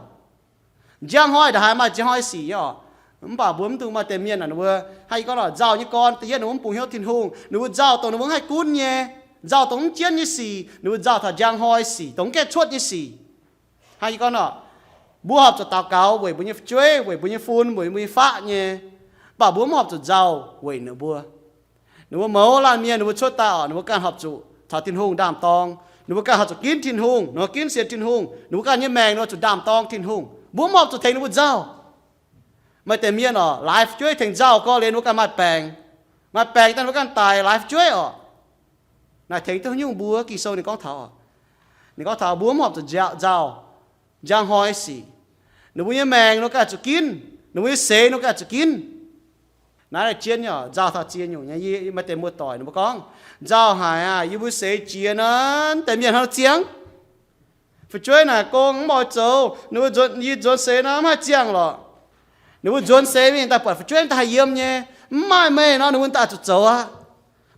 Njang hnoi ndongc haaix maaih njang hnoi nyei sic nyei oc. Mv baac mbuo mv dungx maaih deix mienh aac, ninh mbuo hnangv yie gorngv oc, nzauh nyei gorn da'yietv ninh mbuo mv bungx hnyouv Tin-Hungh, ninh mbuo nzauh dongh ninh mbuo mv haih gunv nyei, nzauh dongh mv jienv nyei sic, ninh mbuo nzauh taux njang hnoi sic, dongh mv gaengh cuotv nyei sic. Hnangv yie gorngv oc, mbuo horpc zuqc daux gaux weic mbuo nyei fu'jueiv, weic mbuo nyei fun, weic mbuo nyei faqv nyei, mv baac mbuo mv horpc zuqc nzauh weic ninh mbuo. Ninh mbuo mouz laanh mienh ninh mbuo cuotv daaih oc, ninh mbuo ganh horpc zuqc taux Tin-Hungh ndaam-dorng. Ninh mbuo ganh horpc zuqc ginv Tin-Hungh, ninh mbuo ginv sienx Tin-Hungh, ninh mbuo ganh nyei maengc ninh mbuo zuqc ndaam-dorng Tin-Hungh. Mbuo mv horpc zuqc tengx ninh mbuo nzauh. Maaih deix mienh oc, laaix fu'jueiv tengx nzauh gorx liuz ninh mbuo ganh maaih baengc. Maaih baengc daaih ninh mbuo ganh daic laaix fu'jueiv oc. Naaic tengx duqv haaix nyungc mbuo? Ging-Sou ninh gorngv taux, ninh gorngv taux mbuo mv horpc zuqc nzauh, nzauh njang hnoi sic. Ninh mbuo nyei maengc ninh mbuo ganh zuqc ginv, ninh mbuo nyei seix ninh mbuo ganh zuqc ginv. Naaiv jienv nyei oc, nzauh taux ziex nyungc nyei. Yie maaih deix muoz-doic ninh mbuo gorngv, nzauh haic aac, yie mbuo seix jiex nor, deix mienh hnangv ziangv. Fu'jueiv naaic gong mv oix zoux, ninh mbuo nzuonx, yie nzuonx seix nor mv haih ziangh lorqc. Ninh mbuo nzuonx seix mingh daaih buatc fu'jueiv daaih haih yiem nyei, mv maaih meih nor ninh mbuo daaih zuqc zoux aqv.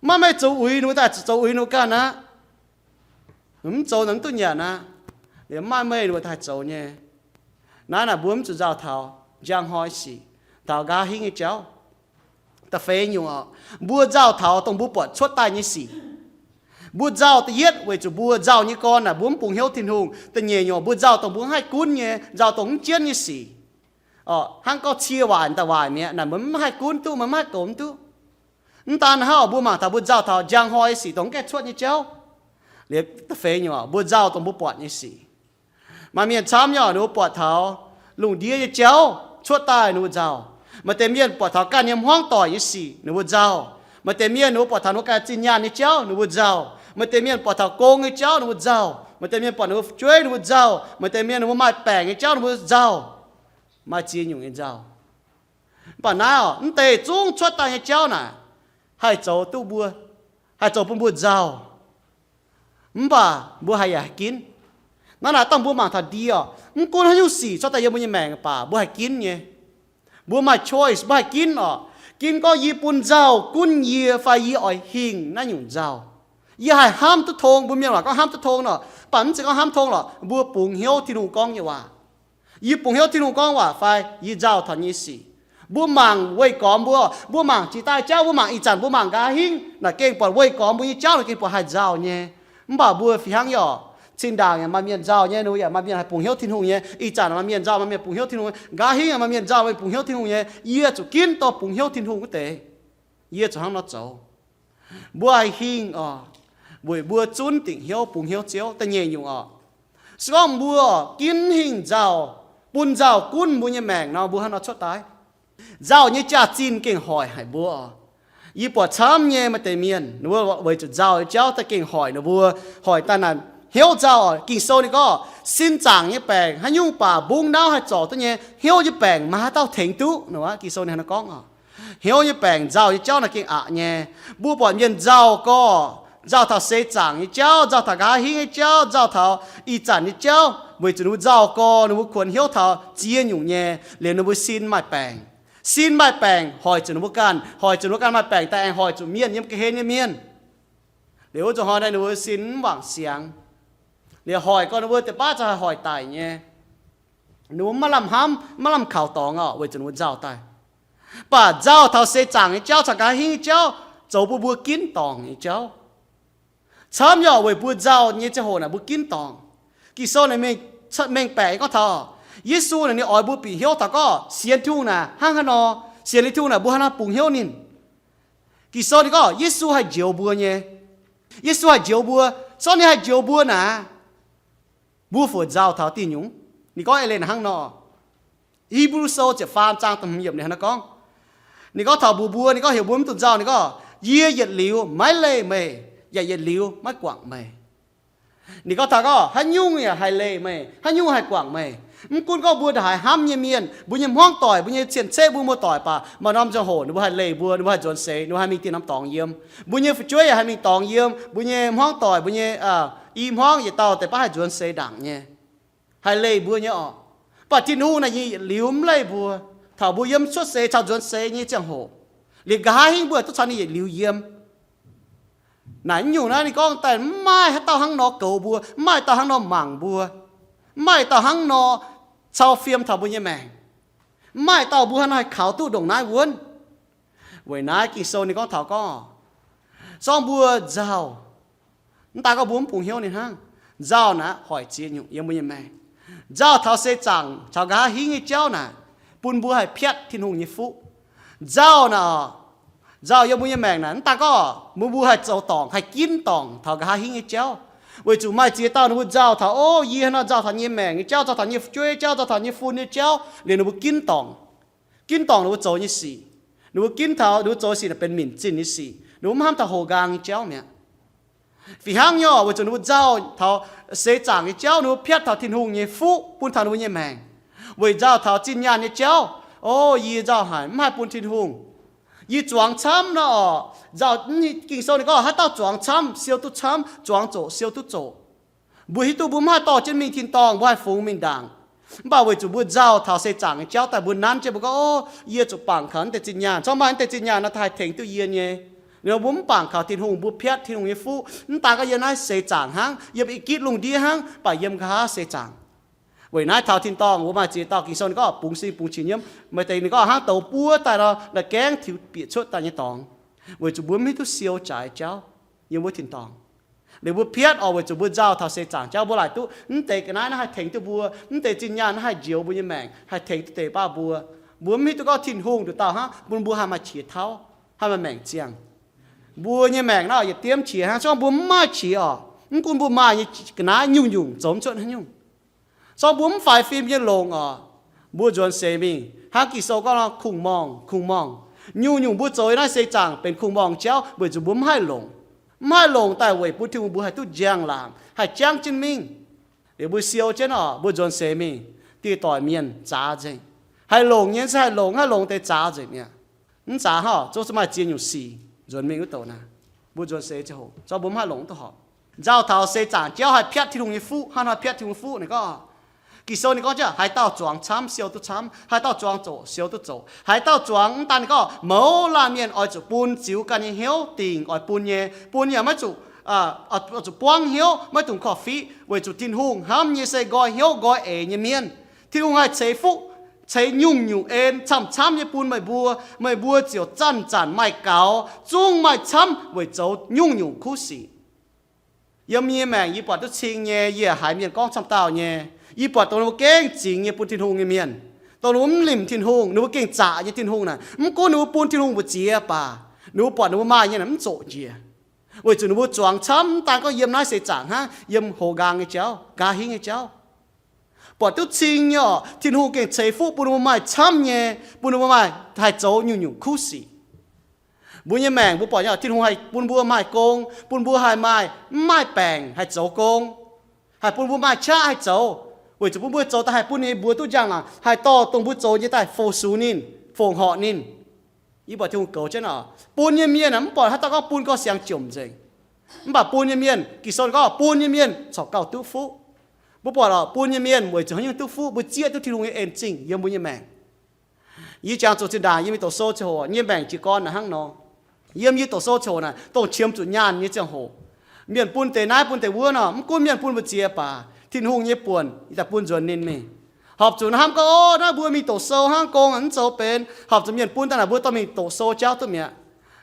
Mv maaih meih zoux uix, ninh mbuo daaih zuqc zoux uix ninh mbuo ganh aqv. Mv zoux naaic mv duqv nyanc aqv. Liuz mv maaih meih ninh mbuo daaih zoux nyei. Naaiv naaic mbuo mv zuqc nzauh taux njang hnoi sic, taux nqa'haav hingv nyei jauv. Da'feix nyungc oc, mbuo nzauh taux dongh mbuo buatc cuotv daaih nyei sic. Mbuo nzauh da'yietv weic zuqc mbuo nzauh nyei gorn naaic mbuo mv bungx hnyouv Tin-Hungh. Da'nyeic nyungc mbuo nzauh dongh mbuo mv haih gunv nyei, nzauh dongh mv jienv nyei sic. Oc, hnangv gorngv cie waaic daaih waaic mi'aqv, naaic mbuo mv haih gunv duqv, mbuo mv haih goux duqv. Mv daan hnangv oc, mbuo mangc taux mbuo nzauh taux njang hnoi sic dongh mv gaengh cuotv nyei jauv. Liuz da'feix nyungc oc, mbuo nzauh dongh mbuo buatc nyei sic. Maaih mienh camv nyei oc, ninh mbuo buatc taux lungh ndiev nyei jauv cuotv daaih ninh mbuo nzauh. Maaih deix mienh buatc taux ganh nyei hmuangv doic nyei sic ninh mbuo nzauh. Maaih deix mienh ninh mbuo buatc taux ninh mbuo ganh zinh nyaanh nyei jauv ninh mbuo nzauh. Maaih deix mienh buatc taux gong nyei jauv ninh mbuo nzauh. Maaih deix mienh buatc ninh mbuo fu'jueiv ninh mbuo nzauh. Maaih deix mienh ninh mbuo maaih baengc nyei jauv ninh mbuo nzauh. Maaih ziex nyungc nyei nzauh. Mv baac naaiv oc, mv deix zungv cuotv daaih nyei jauv naaic haih zoux duqv mbuo, haih zoux bun mbuo nzauh. Mv baac mbuo haih yaac haih ginv. Naaiv naaic dangh mbuo mangc taux ndie oc, mv gunv haaix nyungc sic cuotv daaih yiem mbuo nyei maengc baac mbuo haih ginv nyei. Mbuo maaih choice, mbuo haih ginv oc. Ginv gorngv yie bun nzauh gunv yie fai yie oix hingh naaiv nyungc nzauh. Yie haih hnamv duqv tong, mbuo mienh waac gorngv hnamv duqv tong nor, mv baac mv zeiz gorngv hnamv tong lorqc, mbuo bungx hnyouv Tin-Hungh gorngv nyei waac. Yie bungx hnyouv Tin-Hungh gorngv waac fai yie nzauh taux nyei sic. Mbuo mangc weih gormx mbuo, mbuo mangc jiex daaih jauv, mbuo mangc ih zanc, mbuo mangc nqa'haav hingv naaic gengh buatc weih gormx mbuo nyei jauv naaic gengh buatc haih nzauh nyei. Mv baac mbuo fih hnangv yaac cin-ndaangc yaac maaih mienh nzauh nyei, ninh mbuo yaac maaih mienh haih bungx hnyouv Tin-Hungh nyei. Ih zanc maaih mienh nzauh, maaih mienh bungx hnyouv Tin-Hungh nyei. Nqa'haav hingv maaih mienh nzauh, maaih mienh bungx hnyouv Tin-Hungh nyei. Yie zuqc ginv dorh bungx hnyouv Tin-Hungh wuov deix. Yie zuqc hnangv nor zoux. Mbuo haih hingh oc, weic mbuo zunv dingc hnyouv bungx hnyouv Ziouv. Da'nyeic nyungc oc, se gorngv mbuo ginv hingh nzauh, bun nzauh gunv mbuo nyei maengc nor, mbuo hnangv nor cuotv daaih. Nzauh nyei jaax-zinh gengh hoic haic mbuo oc. Yie buatc camv nyei maaih deix mienh, ninh mbuo weic zuqc nzauh nyei jauv daaih gengh hoic ninh mbuo, hoic daaih naaic hnyouv nzauh oc. Ging-Sou ninh gorngv, sin zaangc nyei baengc haaix nyungc baac mbungv nauv haih zorc duqv nyei, hnyouv nyei baengc maaih haaix dauh tengx duqv? Nor Ging-Sou ninh hnangv nor gorngv oc. Hnyouv nyei baengc nzauh nyei jauv naaic gengh aqc nyei. Mbuo buatc mienh nzauh gorx, nzauh taux seix zaangc nyei jauv, nzauh taux nqa'haav hingv nyei jauv, nzauh taux ih zanc nyei jauv, weic zuqc ninh mbuo nzauh gorx, ninh mbuo kuonx hnyouv taux ziex nyungc nyei, liuz ninh mbuo sin maaih baengc. Sin maaih baengc hoic zuqc ninh mbuo ganh, hoic zuqc ninh mbuo ganh maaih baengc daaih aengx hoic zuqc mienh yiem ga'hlen nyei mienh. Liuz wuov nzunc hnoi naaiv ninh mbuo sin mv wangc siangx, liuz hoic gorx ninh mbuo deix baav za'gengh haih hoic daic nyei. Ninh mbuo maiv lamh hnamv, maiv lamh kaux dorngx oc, weic zuqc ninh mbuo nzauh daaih. Mv baac nzauh taux seix zaangc nyei jauv caux nqa'haav hingv nyei jauv zoux bun mbuo ginv dorngc nyei jauv. Camv nyei oc, weic mbuo nzauh nyei ziangh hoc naaic mbuo ginv dorngc. Ging-Sou naaic mengh, mengh baeqc gorngv taux Yesu naaic ninh oix mbuo bieqc hnyouv taux gorngv sienx Tin-Hungh naaic hnangv haaix nor, sienx liuz Tin-Hungh naaic mbuo hnangv haaix nor bungx hnyouv ninh. Ging-Sou ninh gorngv Yesu haih njoux mbuo nyei. Yesu haih njoux mbuo. Se gorngv ninh haih njoux mbuo naaic, mbuo fuc nzauh taux diuh nyungc? Ninh gorngv eix leiz naaic hnangv nor. Hipv^lu Sou ziepc faam zaang da'hmz yiemc ninh hnangv nor gorngv. Ninh gorngv taux mbuox mbuo, ninh gorngv heuc mbuo mv dungx nzauh, ninh gorngv, yie yietc liuz maiv leih meih, yaac yietc liuz maiv guangc meih. Ninh gorngv taux gorngv haaix nyungc yaac haih leih meih, haaix nyungc haih guangc meih. Mv gunv gorngv mbuo ndongc haaix hnamv nyei mienh, mbuo nyei hmuangv doic, mbuo nyei cien-ceqv, mbuo muoz-doic baac, maaih norm ziangh hoc ninh mbuo haih leih mbuo, ninh mbuo haih nzuonx seix, ninh mbuo haih mingh dieh norm dorngx yiem. Mbuo nyei fu'jueiv yaac haih mingh dorngx yiem, mbuo nyei hmuangv doic, mbuo nyei i hmuangv yietc dauh deix baav haih nzuonx seix ndaangc nyei, haih leih mbuo nyei orqc. Mv baac Tin-Hungh naaic nyei yietc liuz mv leih mbuo. Taux mbuo yiem cuotv seix caux nzuonx seix nyei ziangh hoc, liuz nqa'haav hingv mbuo duqv caux ninh yietc liuz yiem. Naaic nyungc naaiv ninh gorngv daaih mv maaih haaix dauh hnangv nor goux mbuo, mv maaih dauh hnangv nor mangc mbuo, mv maaih dauh hnangv nor cau fiem taux mbuo nyei maengc, mv maaih dauh mbuo hnangv nor haih kaux duqv ndongc naaiv wuonv. Weic naaiv Ging-Sou ninh gorngv taux gorngv, zorngv mbuo nzauh, mv daan gorngv mbuo mv bungx hnyouv ninh hnangv, nzauh naaic hoic ziex nyungc yiem mbuo nyei maengc. Nzauh taux seix zaangc caux nqa'haav hingv nyei jauv naaic, bun mbuo haih piatv Tin-Hungh nyei fuqv. Nzauh naaic, nzauh yiem mbuo nyei maengc naaic, mv daan gorngv mbuo, mbuo haih zoux dorngc, haih ginv dorngc taux nqa'haav hingv nyei jauv. Weic zuqc maaih ziex dauh ninh mbuo nzauh taux, o, yie hnangv nor nzauh taux nyei maengc nyei jauv, nzauh taux nyei fu'jueiv jauv, nzauh taux nyei fun nyei jauv, liuz ninh mbuo ginv dorngc. Ginv dorngc ninh mbuo zoux nyei sic. Ninh mbuo ginv taux ninh mbuo zoux sic naaic benx minc zinh nyei sic. Ninh mbuo mv hnamv taux houx nqaang nyei jauv mi'aqv. Fih hnangv nyei oc, weic zuqc ninh mbuo nzauh taux seix zaangc nyei jauv, ninh mbuo piatv taux Tin-Hungh nyei fuqv bun taux ninh mbuo nyei maengc. Weic nzauh taux zinh nyaanh nyei jauv, o, yie nzauh haic, mv haih bun Tin-Hungh. Yie zuangx camv nor oc, nzauh, Ging-Sou ninh gorngv haaix dauh zuangx camv siou duqv camv, zuangx zoqc siou duqv zoqc. Mbuo hiuv duqv mbuo mv haih dorh jienv mingh tin-dorngh, mbuo haih fungx mingh ndaangc. Mv baac weic zuqc mbuo nzauh taux seix zaangc nyei jauv daaih mbuo nanv jienv mbuo gorngv, o, yie zuqc bangc kaux naaiv deix zinh nyaanh, corc maaih naaiv deix zinh nyaanh nor haih tengx duqv yie nyei. Liuz mbuo mv bangc kaux Tin-Hungh, mbuo piatv Tin-Hungh nyei fuqv, mv daan gorngv yiem naaiv seix zaangc hnangv, yiem i gitv lungh ndiev hnangv, mv baac yiem nqa'haav seix zaangc. Weic naaiv taux tin-dorngh mbuo maaih ziex dauh Ging-Sou ninh gorngv bungx sin bungx qiex nyiemv, maaih deix ninh gorngv hnangv douz buov daaih nor, la'gaengv tiux bieqc cuotv daaih nyei dorngx. Weic zuqc mbuo mv hiuv duqv siou jaaix jauv yiem wuov tin-dorngh. Liuz mbuo piatv oc, weic zuqc mbuo nzauh taux seix zaangc jauv, mbuo laaic duqv mv deix ga'naaiv naaiv haih tengx duqv mbuo, mv deix zinh nyaanh naaiv haih njoux mbuo nyei maengc, haih tengx duqv deix baav mbuo. Mbuo mv hiuv duqv gorngv Tin-Hungh nduqc dauh hnangv bun mbuo haih maaih qiex tauv, haih maaih maengc ziangh. Mbuo nyei maengc naaiv yietc diemv qiex hnangv, se gorngv mbuo mv maaih qiex oc, mv gunv mbuo maaih nyei ga'naaiv nyungc-nyungc zoux mv cuotv haaix nyungc. Se gorngv mbuo mv faix fim nyei longc oc, mbuo nzuonx seix mingh hnangv Ging-Sou gorngv nor, kungx-morngh, kungx-morngh. Nyungc-nyungc mbuo zoux yiem naaiv seix zaangc benx kungx-morngh jauv weic zuqc mbuo mv haih longc. Mv haih longc daaih weic bun Tin-Hungh mbuo haih duqv njang-laangc, haih jangv jienv mingh. Liuz mbuo siou jienv oc, mbuo nzuonx seix mingh, dieh doic mienh zaax nzengc. Haih longc nyei se haih longc, mv haih longc deix zaax nzengc mi'aqv. Mv zaax hnangv oc, zungv maaih ziex nyungc sic nzuonx mingh wuov douc naaiv. Mbuo nzuonx seix ziangh hoc zorqv mbuo mv haih longc duqv horpc. Nzauh taux seix zaangc jauv haih piatv Tin-Hungh nyei fuqv. Hnangv haaix piatv Tin-Hungh fuqv naaic gorngv, Ging-Sou ninh gorngv jienv, haaix dauh zuangx camv siou duqv camv, haaix dauh zuangx zoqc siou duqv zoqc. Haaix dauh zuangx, mv daan ninh gorngv mouz laanh mienh oix zuqc bun ziux ganh nyei hnyouv dingc oix bun nyei, bun yaac maiv zuqc, oix zuqc buangv hnyouv, maiv dungx korv-fiqv, weic zuqc Tin-Hungh hnamv nyei se nqoi hnyouv nqoi eix nyei mienh. Tin-Hungh haih ceix fuqv, ceix nyungc-nyungc en camv-camv nyei bun meih mbuo. Meih mbuo ziouc zanc-zanc maaih gaux, zungv maaih camv weic zoux nyungc-nyungc kuv sic. Yiem yie nyei maengc yie buatc duqv cing nyei, yie haiz mienh gorngv camv dauh nyei. Yie buatc dongh ninh mbuo gengh zingx nyei bun Tin-Hungh nyei mienh, dongh ninh mbuo mv limc Tin-Hungh, ninh mbuo gengh zaqc nyei Tin-Hungh naaic, mv gunv ninh mbuo bun Tin-Hungh mbu'ziex baac, ninh mbuo buatc ninh mbuo maaih nyei naaic mv zoqc njiec. Weic zuqc ninh mbuo zuangx camv, mv daan gorngv yiem naaiv seix zaangc hnangv, yiem houx nqaang nyei jauv, nqa'haav hingv nyei jauv. Buatc duqv cing nyei oc, Tin-Hungh gengh ceix fuqv bun ninh mbuo maaih camv nyei, bun ninh mbuo maaih haih zoux nyungc-nyungc kuv sic. Mbuo nyei maengc mbuo buatc nyei oc, Tin-Hungh haih bun mbuo maaih gong, bun mbuo haih maaih, mv maaih baengc haih zoux gong, haih bun mbuo maaih qaqv haih zoux, weic zuqc bun mbuo zoux daaih haih bun ninh mbuo duqv njang-laangc, haih dorh dongh mbuo zoux nyei daaih fongc sux ninh, fongc horc ninh. Yie buatc Tin-Hungh goux jienv oc, bun nyei mienh aah, mv buatc haaix dauh gorngv bun gauh siangx jomc nzengc. Mv baac bun nyei mienh, Ging-Sou gorngv bun nyei mienh corc gauh duqv fuqv. Mbuo buatc oc, bun nyei mienh weic zuqc haaix nyungc duqv fuqv? Mbuo zieqv duqv Tin-Hungh nyei en-zingh yiem mbuo nyei maengc. Yie jangx zuqc zinh ndaangc yie mingh doqc sou ziangh hoc, yie nyei maengc jiez gorn naaic hnangv nor. Yiem yie doqc sou ziangh hoc naaic, dongh qiemx zuqc nyaanh nyei ziangh hoc, mienh bun deix naaiv bun deix wuov nor, mv gunv mienh bun mbu'ziex baac, Tin-Hungh nyei buonc yie daaih bun nzuonx ninh mingh. Horpc zuqc hnamv gorngv, o, naaiv mbuo mingh doqc sou hnangv, gong mv zoux benx, horpc zuqc mienh bun daaih naaic mbuo dorh mingh doqc sou jauv duqv mi'aqv.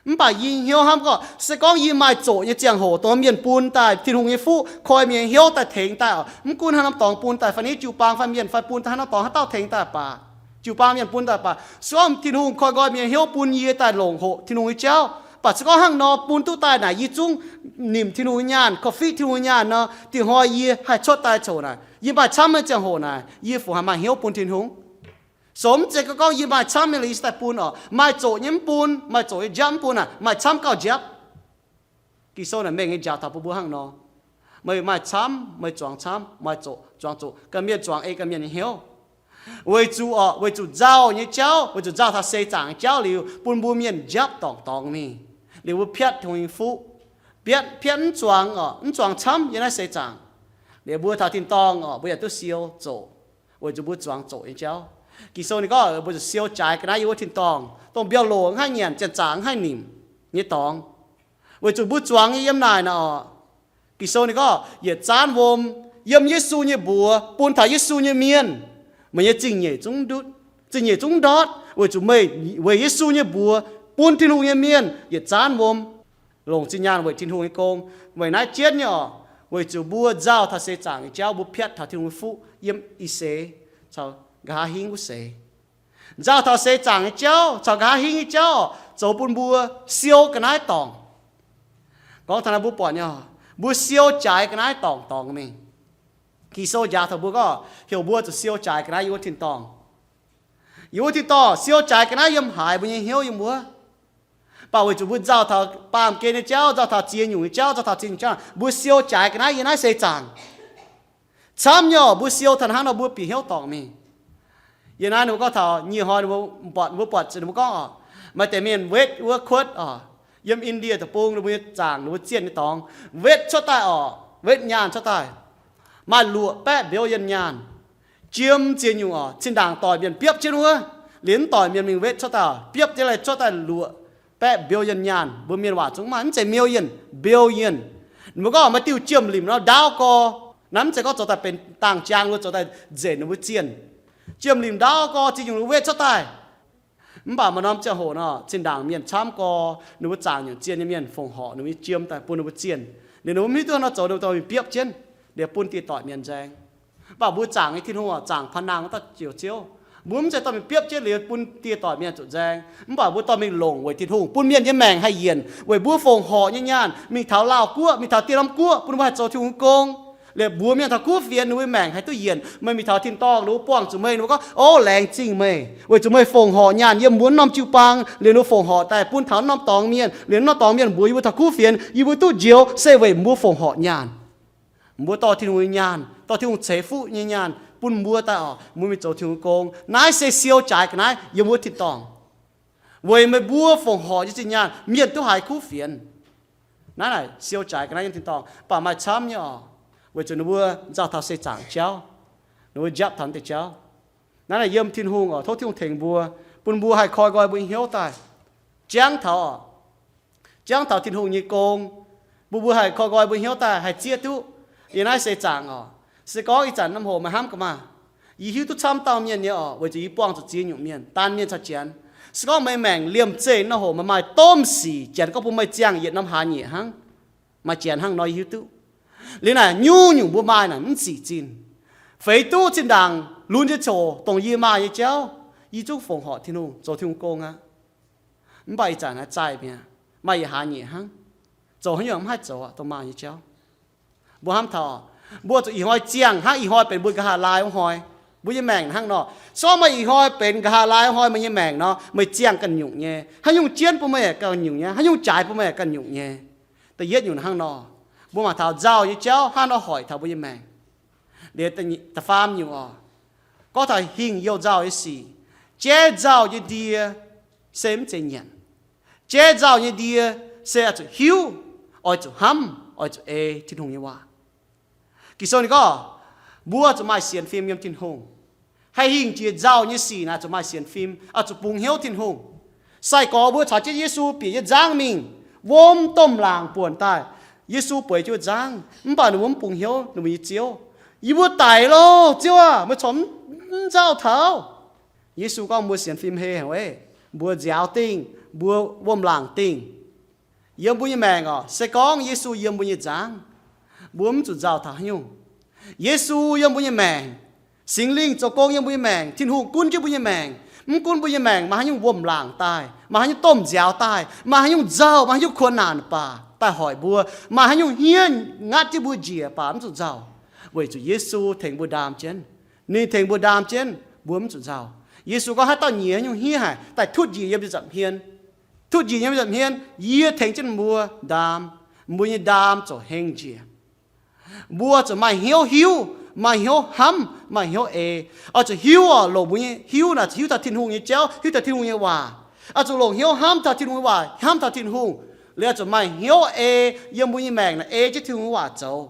Mv baac yie hnyouv hnamv gorngv, se gorngv yie maaih zoqc nyei ziangh hoc, dongh mienh bun daaih, Tin-Hungh nyei fuqv koi mienh hnyouv daaih tengx daaih oc, mv gunv haaix norm dorngx bun daaih, fai ni jiu-baang fai mienh fai bun daaih haaix norm dorngx, haaix dauh tengx daaih baac, jiu-baang mienh bun daaih baac, se gorngv Tin-Hungh koi nqoi mienh hnyouv bun yie daaih longc hoqc Tin-Hungh nyei jauv, baac se gorngv hnangv nor bun duqv daaih naaic, yie zungv nimc Tin-Hungh nyei nyaanh, korv-fiqv Tin-Hungh nyei nyaanh nor, dingc hnoi yie haih cuotv daaih coc naaic, yie maaih camv nyei ziangh hoc naaic, yie fungc haih maaih hnyouv bun Tin-Hungh. Sou mv zeiz gorngv yie maaih camv nyei liuz yie daaih bun oc. Maaih zoqc nyei mv bun, maaih zoqc nyei njapv mv bun aac, maaih camv gauh njapv. Ging-Sou naaic mengh nyei njaaux taux bun mbuo hnangv nor. Meih maaih camv, meih zuangx camv, maaih zoqc, zuangx zoqc, ganh mienh zuangx ei ganh mienh nyei hnyouv. Weic zuqc oc, weic zuqc nzauh nyei jauv, weic zuqc nzauh taux seix zaangc nyei jauv liuz, bun mbuo mienh njapv dorngc dorngx mingh. Liuz mbuo piatv Tin-Hungh nyei fuqv, piatv, piatv mv zuangx oc, mv zuangx camv yiem naaiv seix zaangc. Liuz mbuo taux tin-dorngh oc, mbuo yaac duqv siou zoqc, weic zuqc mbuo zuangx zoqc nyei jauv. Ging-Sou ninh gorngv mbuo zuqc siou jaaix ga'naaiv yiem wuov tin-dorngh, dongh mbiauh loc mv haih nyanc, janx-zaqc mv haih nimc nyei dorngx, weic zuqc mbuo zuangx nyei yiem naaic naaic oc. Ging-Sou ninh gorngv yietc zaanv wuom yiem Yesu nyei mbuox bun taux Yesu nyei mienh, meih nyei zingh nyeic zungv ndutv, zingh nyeic zungv ndortv, weic zuqc meih weic Yesu nyei mbuox bun Tin-Hungh nyei mienh yietc zaanv wuom, longc zinh nyaanh weic Tin-Hungh nyei gong. Weic naaiv jienv nyei oc, weic zuqc mbuo nzauh taux seix zaangc nyei jauv, mbuo piatv taux Tin-Hungh nyei fuqv yiem ih seix caux nqa'haav hingv wuov seix. Nzauh taux seix zaangc nyei jauv caux nqa'haav hingv nyei jauv zoux bun mbuo siou ga'naaiv dorngc. Gorngv taux naaiv mbuo buatc nyei, mbuo siou jaaix ga'naaiv dorngc dorngc mingh. Ging-Sou njaaux taux mbuo gorngv heuc mbuo zuqc siou jaaix ga'naaiv yiem wuov tin-dorngh. Yiem wuov tin-dorngh siou jaaix ga'naaiv yiem haaix, mbuo nyei hnyouv yiem wuov. Mv baac weic zuqc mbuo nzauh taux baamh gen nyei jauv, nzauh taux ziex nyungc nyei jauv, nzauh taux ziex nyungc jauv, mbuo siou jaaix ga'naaiv yiem naaiv seix zaangc. Camv nyei oc, mbuo siou taux hnangv nor mbuo bieqc hnyouv dorngc mingh. Yiem naaiv ninh mbuo gorngv taux nyic hnoi ninh mbuo buatc, mbuo buatc ninh mbuo gorngv oc, maaih deix mienh wetv wuov kuotv oc, yiem India deic-bung ninh mbuo nyei zaangc, ninh mbuo zienh nyei dorngx, wetv cuotv daaih oc, wetv nyaanh cuotv daaih, maaih luoqc baeqv billion nyaanh. Jiem ziex nyungc oc, zinh ndaangc doic mienh biopv jienv wuov, liuz mv doic mienh mingh wetv cuotv daaih, biopv jienv lai cuotv daaih luoqc baeqv billion nyaanh. Mbuo mienh waac zungv maaih, mv zeiz million, billion. Ninh mbuo gorngv maaih diuh jiem-limc nor ndaauv gorx, naaiv mv zeiz gorngv zoux daaih benx dangh jaang, ninh mbuo zoux daaih nzenc ninh mbuo zienh. Jiem-limc ndaauv gorx ziex nyungc ninh mbuo wetv cuotv daaih. Mv baac maaih norm ziangh hoc nor, zinh ndaangc mienh camv gorx, ninh mbuo zaangc nyungc zienh nyei mienh fongc horc ninh mbuo nyei jiem daaih bun ninh mbuo zienh. Liuz ninh mbuo mv hiuv duqv nor zoux, ninh mbuo dorh mingh biopv jienv, liuz bun dieh doic mienh nzaeng. Mv baac mbuo zaangc nyei Tin-Hungh oc, zaangc paan-nangh wuov dauh Njoux Ziouv, mbuo mv zeiz dorh mingh biopv jienv liuz bun dieh doic mienh zuqc nzaeng. Mv baac mbuo dorh mingh longc weic Tin-Hungh bun mienh nyei maengc haih yienc, weic mbuo fongc horc nyei nyaanh mingh taux Laauh Guoqv, mingh taux dieh norm guoqv, bun mbuo haih zoux Tin-Hungh gong. Liuz mbuox mienh taux kuv fienx ninh mbuo nyei maengc haih duqv yienc. Meih mingh taux tin-dorngh, ninh mbuo buangh zuqc meih, ninh mbuo gorngv, Ov, laengz zingh meih, weic zuqc meih fongc horc nyaanh yiem mbuo norm jiu-baang. Liuz ninh mbuo fongc horc daaih bun taux norm dorngx mienh. Liuz norm dorngx mienh mbuox yie mbuo taux kuv fienx, yie mbuo duqv njoux se weic mbuo fongc horc nyaanh. Mbuo dorh Tin-Hungh nyei nyaanh, dorh Tin-Hungh ceix fuqv nyei nyaanh bun mbuo daaih oc, mbuo mingh zoux Tin-Hungh gong. Naaiv se siou jaaix ga'naaiv yiem wuov tin-dorngh. Weic meih mbuo fongc horc nyei zinh nyaanh, mienh duqv haiz kuv fienx. Naaiv naaic siou jaaix ga'naaiv yiem tin-dorngh, mv baac maaih camv nyei oc, weic zuqc ninh mbuo nzauh taux seix zaangc jauv, ninh mbuo njapv taux deix jauv. Naaiv naaic yiem Tin-Hungh oc, tov Tin-Hungh tengx mbuo, bun mbuo haih koi nqoi mbuo nyei hnyouv daaih, jangv taux oc, jangv taux Tin-Hungh nyei gong, bun mbuo haih koi nqoi mbuo hnyouv daaih haih zieqv duqv yiem naaiv seix zaangc oc. Se gorngv ih zanc norm hoc meih hnamv gaax maah, yie hiuv duqv camv dauh mienh nyei oc, weic zuqc yie buangh zuqc ziex nyungc mienh, daan mienh caux janx. Se gorngv meih maengc liemh zeih norm hoc meih maaih domh sic, janx gorngv bun meih ziangh yietc norm hlaax nyieqc hnangv, maaih janx hnangv nor yie hiuv duqv. Liuz naaic nyungc-nyungc mbuo maaih naaic mv zic zinh. Feix duqv zinh ndaangc lunx nyei coc dongh yie maaih nyei jauv, yie zungv fongc horc Tin-Hungh, zoux Tin-Hungh gong aqv. Mv baac ih zanc naaiv zaih mi'aqv, maaih yietc hlaax nyieqc hnangv, zoux haaix nyungc mv haih zoux aqv, dongh maaih nyei jauv. Mbuo hnamv taux, mbuo zuqc ih hnoi ziangh hnangv ih hnoi benx mbuo nqa'haav laai wuov hnoi. Mbuo nyei maengc hnangv nor, se gorngv meih ih hnoi benx nqa'haav laai wuov hnoi meih nyei maengc nor, meih ziangh ganh nyungc nyei. Haaix nyungc jienv bun meih ganh nyungc nyei, haaix nyungc jaaix bun meih ganh nyungc nyei. Da'yietv nyungc hnangv nor, mbuo mangc taux nzauh nyei jauv hnangv nor hoic taux mbuo nyei maengc. Liuz da'faam nyungc oc, gorngv taux hingh youh nzauh nyei sic. Jaiv nzauh nyei ndie se mv zeiz nyanc. Jaiv nzauh nyei ndie se oix zuqc hiuv, oix zuqc hnamv, oix zuqc ei Tin-Hungh nyei waac. Ging-Sou ninh gorngv, mbuo zuqc maaih sienx fim yiem Tin-Hungh. Haih hingh jiex nzauh nyei sic naaic zuqc maaih sienx fim, oix zuqc bungx hnyouv Tin-Hungh. Sai-gorx mbuo caux jienv Yesu bieqc nyei nzangv mingh, wuom domh laangc buonc daaih. Yesu bueix jienv wuov nzangv, mv baac ninh mbuo mv bungx hnyouv ninh mbuo nyei Ziouv. Yie mbuo daic loh, Ziouv aah! Meih corc mv nzauh taux? Yesu gorngv mbuo sienx fim hei haic, mbuo nziaaux dingh, mbuo wuom laangc dingh. Yiem mbuo nyei maengc oc, se gorngv Yesu yiem mbuo nyei nzangv, mbuo mv zuqc nzauh taux haaix nyungc. Yesu yiem mbuo nyei maengc, Singx Lingh zoux gong yiem mbuo nyei maengc, Tin-Hungh gunv jienv mbuo nyei maengc. Mv gunv mbuo nyei maengc maaih haaix nyungc wuom laangc daaih, maaih haaix nyungc domh nziaaux daaih, maaih haaix nyungc nzauh, maaih haaix nyungc kuonx naanc baac daaih hoic mbuo, maaih haaix nyungc hniev ngatv jienv mbuo njiec baac mv zuqc nzauh, weic zuqc Yesu tengx mbuo ndaam jienv. Ninh tengx mbuo ndaam jienv, mbuo mv zuqc nzauh. Yesu gorngv, haaix dauh nyiec haaix nyungc hniev haic, daaih tutv njiec yiem nza'hmien. Tutv njiec yiem nza'hmien, yie tengx jienv mbuo ndaam, mbuo nyei ndaam ziouc heng njiec. Mbuo zuqc maaih hnyouv hiuv, maaih hnyouv hnamv, maaih hnyouv ei. Oix zuqc hiuv oc, longc mbuo nyei hiuv naaic zuqc hiuv taux Tin-Hungh nyei jauv, hiuv taux Tin-Hungh nyei waac. Oix zuqc longc hnyouv hnamv taux Tin-Hungh nyei waac, hnamv taux Tin-Hungh. Liuz oix zuqc maaih hnyouv ei yiem mbuo nyei maengc naaic ei jienv Tin-Hungh nyei waac zoux.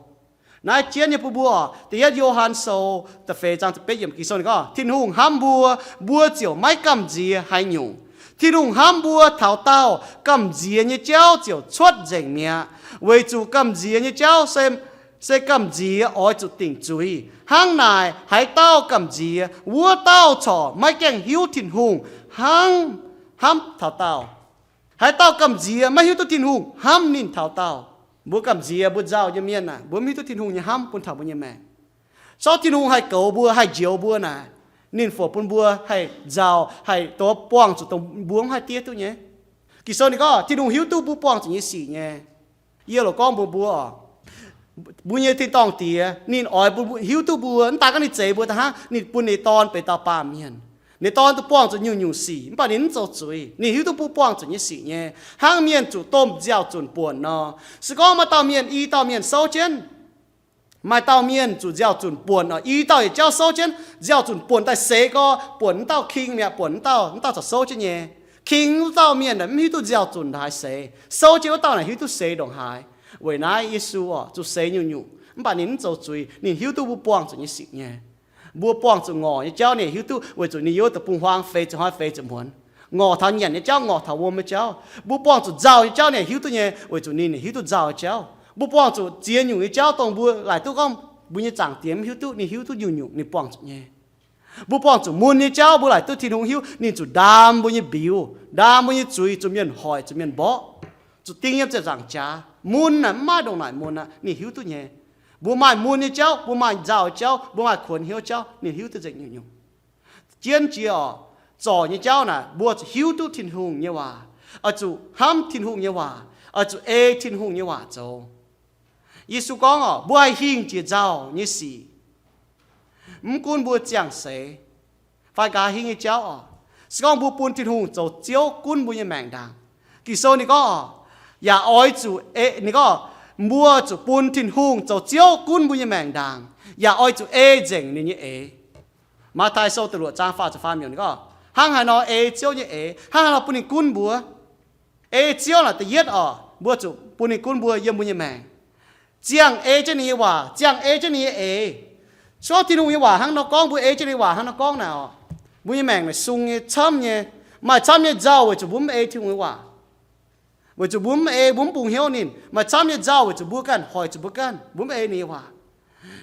Naaiv jienv nyei bun mbuo oc. Da'yietv Yo^han Sou da'feix zaang da'betv yiemc Ging-Sou ninh gorngv, Tin-Hungh hnamv mbuo, mbuo ziouc maiv gamh nziex haaix nyungc. Tin-Hungh hnamv mbuo taux daauh gamh nziex nyei jauv ziouc cuotv nzengc mi'aqv, weic zuqc gamh nziex nyei jauv se, se gamh nziex oix zuqc dingc zuiz. Hnangv naaic, haaix dauh gamh nziex, wuov dauh corc maiv gaengh hiuv Tin-Hungh hnangv, hnamv taux daauh. Haaix dauh gamh nziex maiv hiuv duqv Tin-Hungh hnamv ninh taux daauh. Mbuo gamh nziex mbuo nzauh nyei mienh naaic, mbuo mv hiuv duqv Tin-Hungh nyei hnamv bun taux mbuo nyei maengc. Sortv Tin-Hungh haih goux mbuo, haih njoux mbuo naaic, ninh foc bun mbuo haih nzauh, haih dov buangh zuqc dongh mbuo mv haih diev duqv nyei. Ging-Sou ninh gorngv Tin-Hungh hiuv duqv mbuo buangh zuqc nyei sic nyei. Yie loc gorngv mbuox mbuo oc, mbuo nyei tin-dorngh Diex ninh oix bun mbuo hiuv duqv mbuo, mv daaih gorngv ninh zeix mbuo daaih hnangv, ninh bun ninh Dorn benx dauh baamh mienh. Ninh Dorn duqv buangh zuqc nyungc-nyungc sic, mv baac ninh mv zoux zuiz. Ninh hiuv duqv mbuo buangh zuqc nyei sic nyei, hnangv mienh zuqc domh nziaaux zunc buonc nor. Se gorngv maaih dauh mienh i dauh mienh souv jienv, maaih dauh mienh zuqc nziaaux zunc buonc oc, i dauh yietc jauv souv jienv, nziaaux zunc buonc daaih seix gorx, buonc wuov dauh king mi'aqv, buonc wuov dauh, wuov dauh corc souv jienv nyei. King wuov dauh mienh mv hiuv duqv nziaaux zunc ndongc haaix seix, souv jienv wuov dauh naaic hiuv duqv seix ndongc haaix. Weic naaiv Yesu oc, zuqc seix nyungc-nyungc, mv baac ninh mv zoux zuiz. Ninh hiuv duqv mbuo buangh zuqc nyei sic nyei. Mbuo buangh zuqc ngorc nyei jauv ninh hiuv duqv, weic zuqc ninh yiem wuov deic-bung-huaang feix ziepc hnoi feix ziepc hmuonx. Ngorc taux nyanc nyei jauv, ngorc taux wuom nyei jauv. Mbuo buangh zuqc nzauh nyei jauv ninh hiuv duqv nyei, weic zuqc ninh, ninh hiuv duqv nzauh nyei jauv. Mbuo buangh zuqc ziex nyungc nyei jauv dongh mbuo laaic duqv gorngv mbuo nyei Zaangc Diex mv hiuv duqv, ninh hiuv duqv nyungc-nyungc ninh buangh zuqc nyei. Mbuo buangh zuqc mun nyei jauv, mbuo laaic duqv Tin-Hungh hiuv, ninh zuqc ndaam mbuo nyei mbiuz, ndaam mbuo nyei zuiz, zuqc mienh hoic, zuqc mienh mborqv, zuqc ding yiem ziepc nzaangc jaax. Mun naaic mv maaih ndongc naaic mun aqv, ninh hiuv duqv nyei. Mbuo maaih mun nyei jauv, mbuo maaih nzauh jauv, mbuo maaih kuonx hnyouv jauv, ninh hiuv duqv nzengc nyungc-nyungc. Jienv jiex oc, zorc nyei jauv naaic mbuo zuqc hiuv duqv Tin-Hungh nyei waac, oix zuqc hnamv Tin-Hungh nyei waac, oix zuqc ei Tin-Hungh nyei waac zoux. Yesu gorngv oc, mbuo haih hingh jiex nzauh nyei sic. Mv gunv mbuo ziangh seix fai nqa'haav hingv nyei jauv oc, se gorngv mbuo bun Tin-Hungh zoux Ziouv gunv mbuo nyei maengc ndaangc. Ging-Sou ninh gorngv oc, yaac oix zuqc ei, ninh gorngv, mbuo zuqc bun Tin-Hungh zoux Ziouv gunv mbuo nyei maengc ndaangc, yaac oix zuqc ei nzengc ninh nyei eix. Matv^taai Sou da'luoqc zaang faah ziepc faam yiemc ninh gorngv, hnangv haaix nor ei Ziouv nyei eix, hnangv haaix nor bun ninh gunv mbuo. Ei Ziouv naaic da'yietv oc, mbuo zuqc bun ninh gunv mbuo yiem mbuo nyei maengc. Ziangh ei jienv ninh nyei waac, ziangh ei jienv ninh nyei eix. Se gorngv Tin-Hungh nyei waac hnangv nor gorngv, mbuo ei jienv ninh nyei waac hnangv nor gorngv naaic oc, mbuo nyei maengc naaic sung nyei, camv nyei. Maaih camv nyei nzauh weic zuqc mbuo mv ei Tin-Hungh nyei waac, weic zuqc mbuo mv ei, mbuo mv bungx hnyouv ninh. Maaih camv nyei nzauh weic zuqc mbuo ganh hoic zuqc mbuo ganh, mbuo mv ei ninh nyei waac.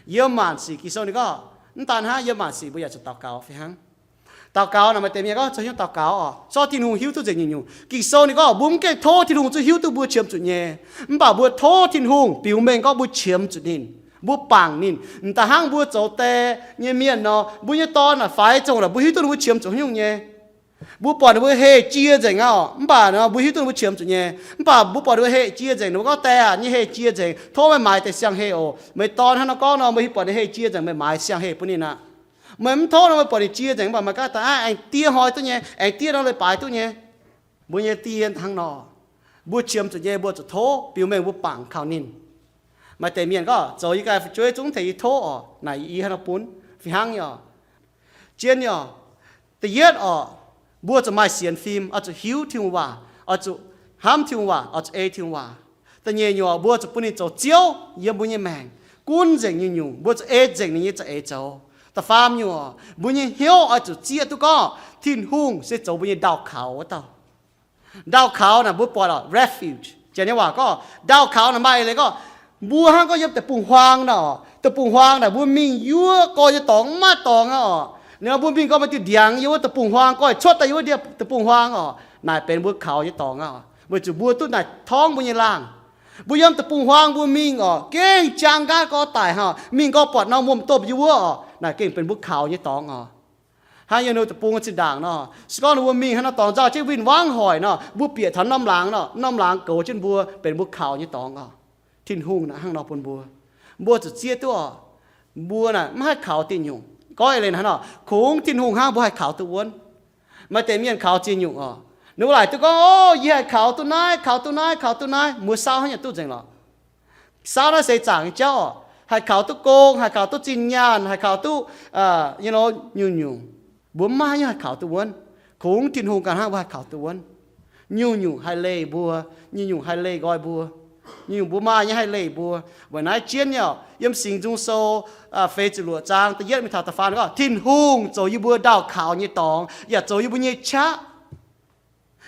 Yiem maanc sic Ging-Sou ninh gorngv, mv daan hnangv, yiem maanc sic mbuo yaac zuqc daux gaux fih hnangv. Daux gaux naaic maaih deix mienh gorngv zoux hnyouv daux gaux oc, zorqv Tin-Hungh hiuv duqv nzengc nyungc-nyungc. Ging-Sou ninh gorngv mbuo mv gaengh tov Tin-Hungh zuqc hiuv duqv mbuo qiemx zuqc nyei, mv baac mbuo tov Tin-Hungh biux mengh gorngv mbuo qiemx zuqc ninh, mbuo bangc ninh. M'daaih hnangv mbuo zoux die nyei mienh nor, mbuo nyei dorn naaic faix zongh naaic, mbuo hiuv duqv ninh mbuo qiemx zuqc haaix nyungc nyei. Mbuo buatc ninh mbuo heh jiex nzengc aqv, mv baac nor mbuo hiuv duqv ninh mbuo qiemx zuqc nyei. Mv baac mbuo buatc ninh mbuo heh jiex nzengc, ninh mbuo gorngv, Die aac, yie nyei heh jiex nzengc, tov meih maaiz deix siang-heh oc. Meih dorn hnangv nor gorngv nor, meih hiuv buatc ninh heh jiex nzengc, meih maaiz siang-heh bun ninh aqv. Meih mv tov nor, meih buatc ninh jiex nzengc, mv baac meih gaav daaih aengx diev hnoi duqv nyei, aengx diev nor leiz-baaix duqv nyei. Mbuo nyei die hnangv nor, mbuo qiemx zuqc nyei, mbuo zuqc tov biux mengh mbuo bangc kaux ninh. Maaih deix mienh gorngv, Zoux yie ganh fu'jueiv zungv tengx yie tov oc. Naaic yie hnangv nor bun fih hnangv nyei oc. Jienv nyei oc. Da'yietv oc, mbuo zuqc maaih sienx fim, oix zuqc hiuv Tin-Hungh waac, oix zuqc hnamv Tin-Hungh waac, oix zuqc ei Tin-Hungh waac. Da'nyeic nyungc, mbuo zuqc bun ninh zoux Ziouv yiem mbuo nyei maengc, gunv nzengc nyungc-nyungc, mbuo zuqc ei nzengc ninh nyei za'eix zoux. Da'faam nyungc, mbuo nyei hnyouv oix zuqc zieqv duqv gorngv Tin-Hungh se zoux mbuo nyei ndau kaux wuov dauh. Ndau kaux naaic mbuo buatc oc, refuge. Janx nyei waac gorngv ndau kaux naaic maaih leiz gorngv, mbuo hnangv gorngv yiem deic-bung-huaang naaic oc. Deic-bung-huaang naaic mbuo mingh yuoqv gorx nyei dorngx mv maaih dorngx aqv oc. Ninh mbuo mingh gorngv maaih diuh ndiangx yiem wuov deic-bung-huaang, gorngv cuotv daaih yiem wuov diuh deic-bung-huaang oc. Naaic benx mbuo kaux nyei dorngx aqv oc. Weic zuqc mbuo duqv naaic torngv mbuo nyei laangh. Mbuo yiem deic-bung-huaang mbuo mingh oc, gengh jaang nqaatv gorx daic hnangv, mingh gorngv buatc norm wuom-domh yiem wuov oc. Naaic gengh benx mbuo kaux nyei dorngx oc. Hnangv yiem ninh deic-bung zinh ndaangc nor, se gorngv ninh mbuo mingh hnangv nor dorngx nzauh jienv win-wangv hoic nor, mbuo bieqc taux norm laangz nor, norm laangz goux jienv mbuo, benx mbuo kaux nyei dorngx oc. Tin-Hungh naaic hnangv nor bun mbuo. Mbuo zuqc zieqv duqv oc. Mbuo naaic mv haih kaux diuh nyungc. Gorngv eix leiz hnangv nor, kungx Tin-Hungh hnangv mbuo haih kaux duqv wuonv. Maaih deix mienh kaux ziex nyungc oc. Ninh mbuo laaic duqv gorngv, O, yie haih kaux duqv naaiv, kaux duqv naaiv, kaux duqv naaiv. Mbuo saauv hnangv nyungc duqv nzengc lorqc. Saauv naaiv seix zaangc nyei jauv oc. Haih kaux duqv gong, haih kaux duqv zinh nyaanh, haih kaux duqv, you know, nyungc-nyungc. Mbuo mv maaih haaix nyungc haih kaux duqv wuonv. Kungx Tin-Hungh ganh hnangv mbuo haih kaux duqv wuonv. Nyungc-nyungc haih leih mbuo, nyungc-nyungc haih leih nqoi mbuo. Nyungc-nyungc mbuo maaih nyei haih leih mbuo. Weic naaiv jienv nyei oc, yiem Singx Nzung Sou feix ziepc luoqc zaang da'yietv mingh taux da'faam gorngv, Tin-Hungh zoux yie mbuo ndaauh kaux nyei dorngx, yaac zoux yie mbuo nyei qaqv.